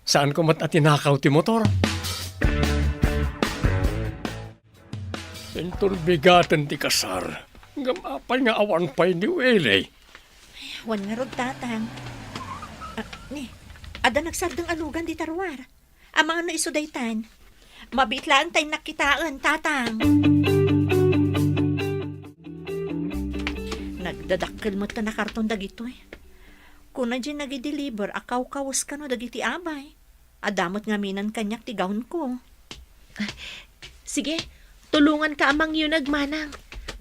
Saanko met a tinakaw ti motor. Inton bigaten ti kasar, ngem apay nga awan pay ni Willie? Wen ngarud, Tatang. Ah, ni, adda nagsardeng a lugan dita ruar. Amangan no isu daytan. Mabiit laeng ta innak kitaen, Tatang. Nagdadakkel met ta nakarton dagitoy. Kuna diay nagideliver a kawkawes kano dagiti abay. Adda met ngaminen kaniak ti gownko. Sige, tulonganka a mangyuneg, Manang.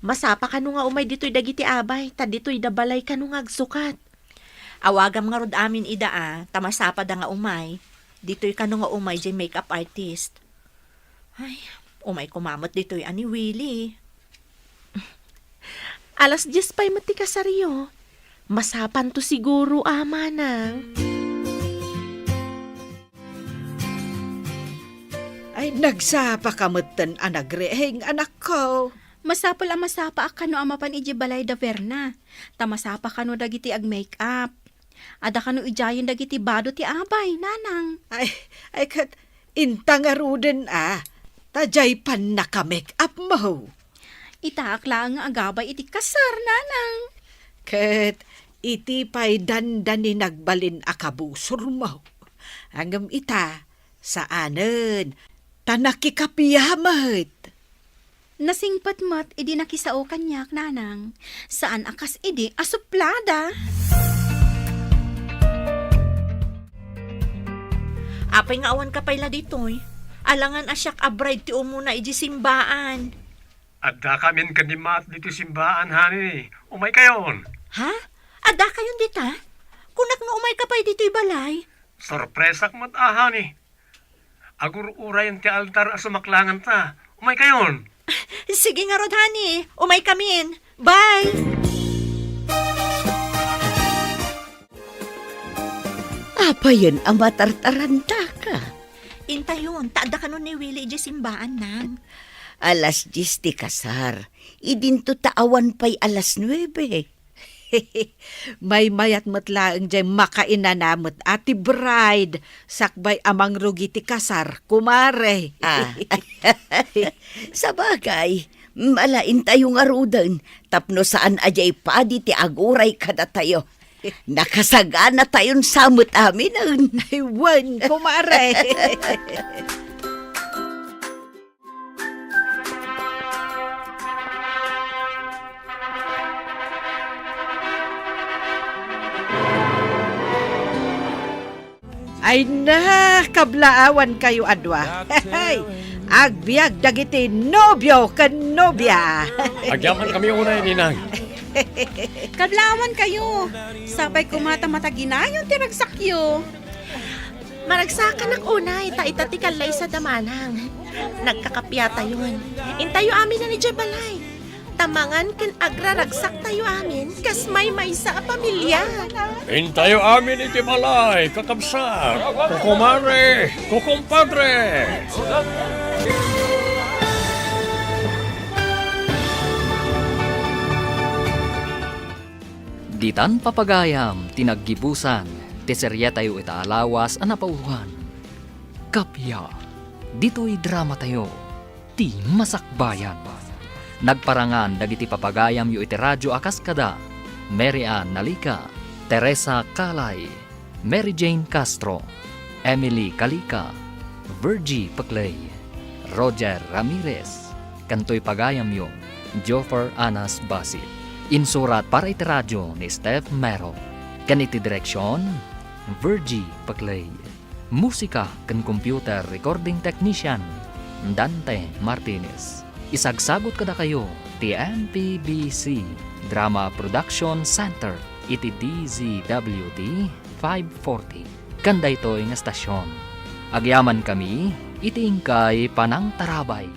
Masapa kano nga umay ditoy dagiti abay, ta ditoy da balay kano nga agsukat. Awagam ngarud amin ida a, ta masapada nga umay. Ditoy kano nga umay diay makeup artist. Ay, umay koma met ditoy a ni Willie. Alas dies pay met ti kasaryo. Masapanto siguro a, Manang. Ay, nagsapaka metten a nagriing, anakko. Masapul a masapaak kano a mapan idiay balay da Verna. Ta masapa kano dagiti agmake-up. Adda kano idiayen dagiti bado ti abay, Nanang. Ay, ay, ket inta ngaruden a, ta diay pannaka-make-upmo. Itaak laeng nga agabay iti kasar, Nanang. Ket iti pay dandani nagbalin a kabusormo. Ngem ita, saanen, ta nakikapia met. Nasingpet met idi nakisao kaniak, Nanang. Saan a kas idi a suplada. Apay nga awanka pay la ditoy? Alangan a siak a bride ti umuna idiay simbaan. Addakamin ken ni Matt ditoy simbaan, honey. Umaykayon. Ha? Addakayon dita? Kunak no umayka pay ditoy balay. Sorpresak met a, honey. Agur-urayen ti altar a sumaklanganta. Umaykayon. Sige ngarud, honey. Umaykamin. Bye! Apayen a matartarantaka? Intayon, ta adda kano ni Willie idiay simbaan, nang. Alas dies ti kasar. Idinto ta awan pay alas nuebe. Maymayat met laeng diay makainana met a ti bride sakbay a mangrugi ti kasar, kumare. Ah. Sabagay, malaintayo ngaruden tapno saan a diay padi ti aguray kadatayo. Nakasaganatayon sa met aminen. Ay, wen, kumare. Ay na, kablaawan kayo a dua. Agbiag dagiti nobio ken nobia. Agyaman kami unay, ninang. Kablaawan kayo. Sapay koma ta mataginayon ti ragsakyo. Maragsakanak unay, ta ita ti kallaysa da manang. Nagkakapiatayon. Intayo amin a idiay balay. Ta mangan ken agraragsaktayo amin kas maymaysa a pamilia. Intayo amin iti balay, kakabsat, kukumare, kukumpadre. Ditan papagayam ti naggibusan ti serietayo ita a lawas a napauloan. Kappia, ditoy dramatayo, ti Masakbayan. Nagparangan dagiti papagayamyo iti radio a kas kada Mary Ann Nalica, Teresa Calay, Mary Jane Castro, Emily Calica, Virgie Peclay, Roger Ramirez, ken toy pagayamyo, Joffer Anas Basit. Insurat para iti radio ni Steph Mero, ken iti direksion, Virgie Peclay. Musika ken computer recording technician, Dante Martinez. Isagsagut kadakayo ti M P B C Drama Production Center iti D Z W T five forty. Ken daytoy nga estasion, agyamankami iti inkay panangtarabay.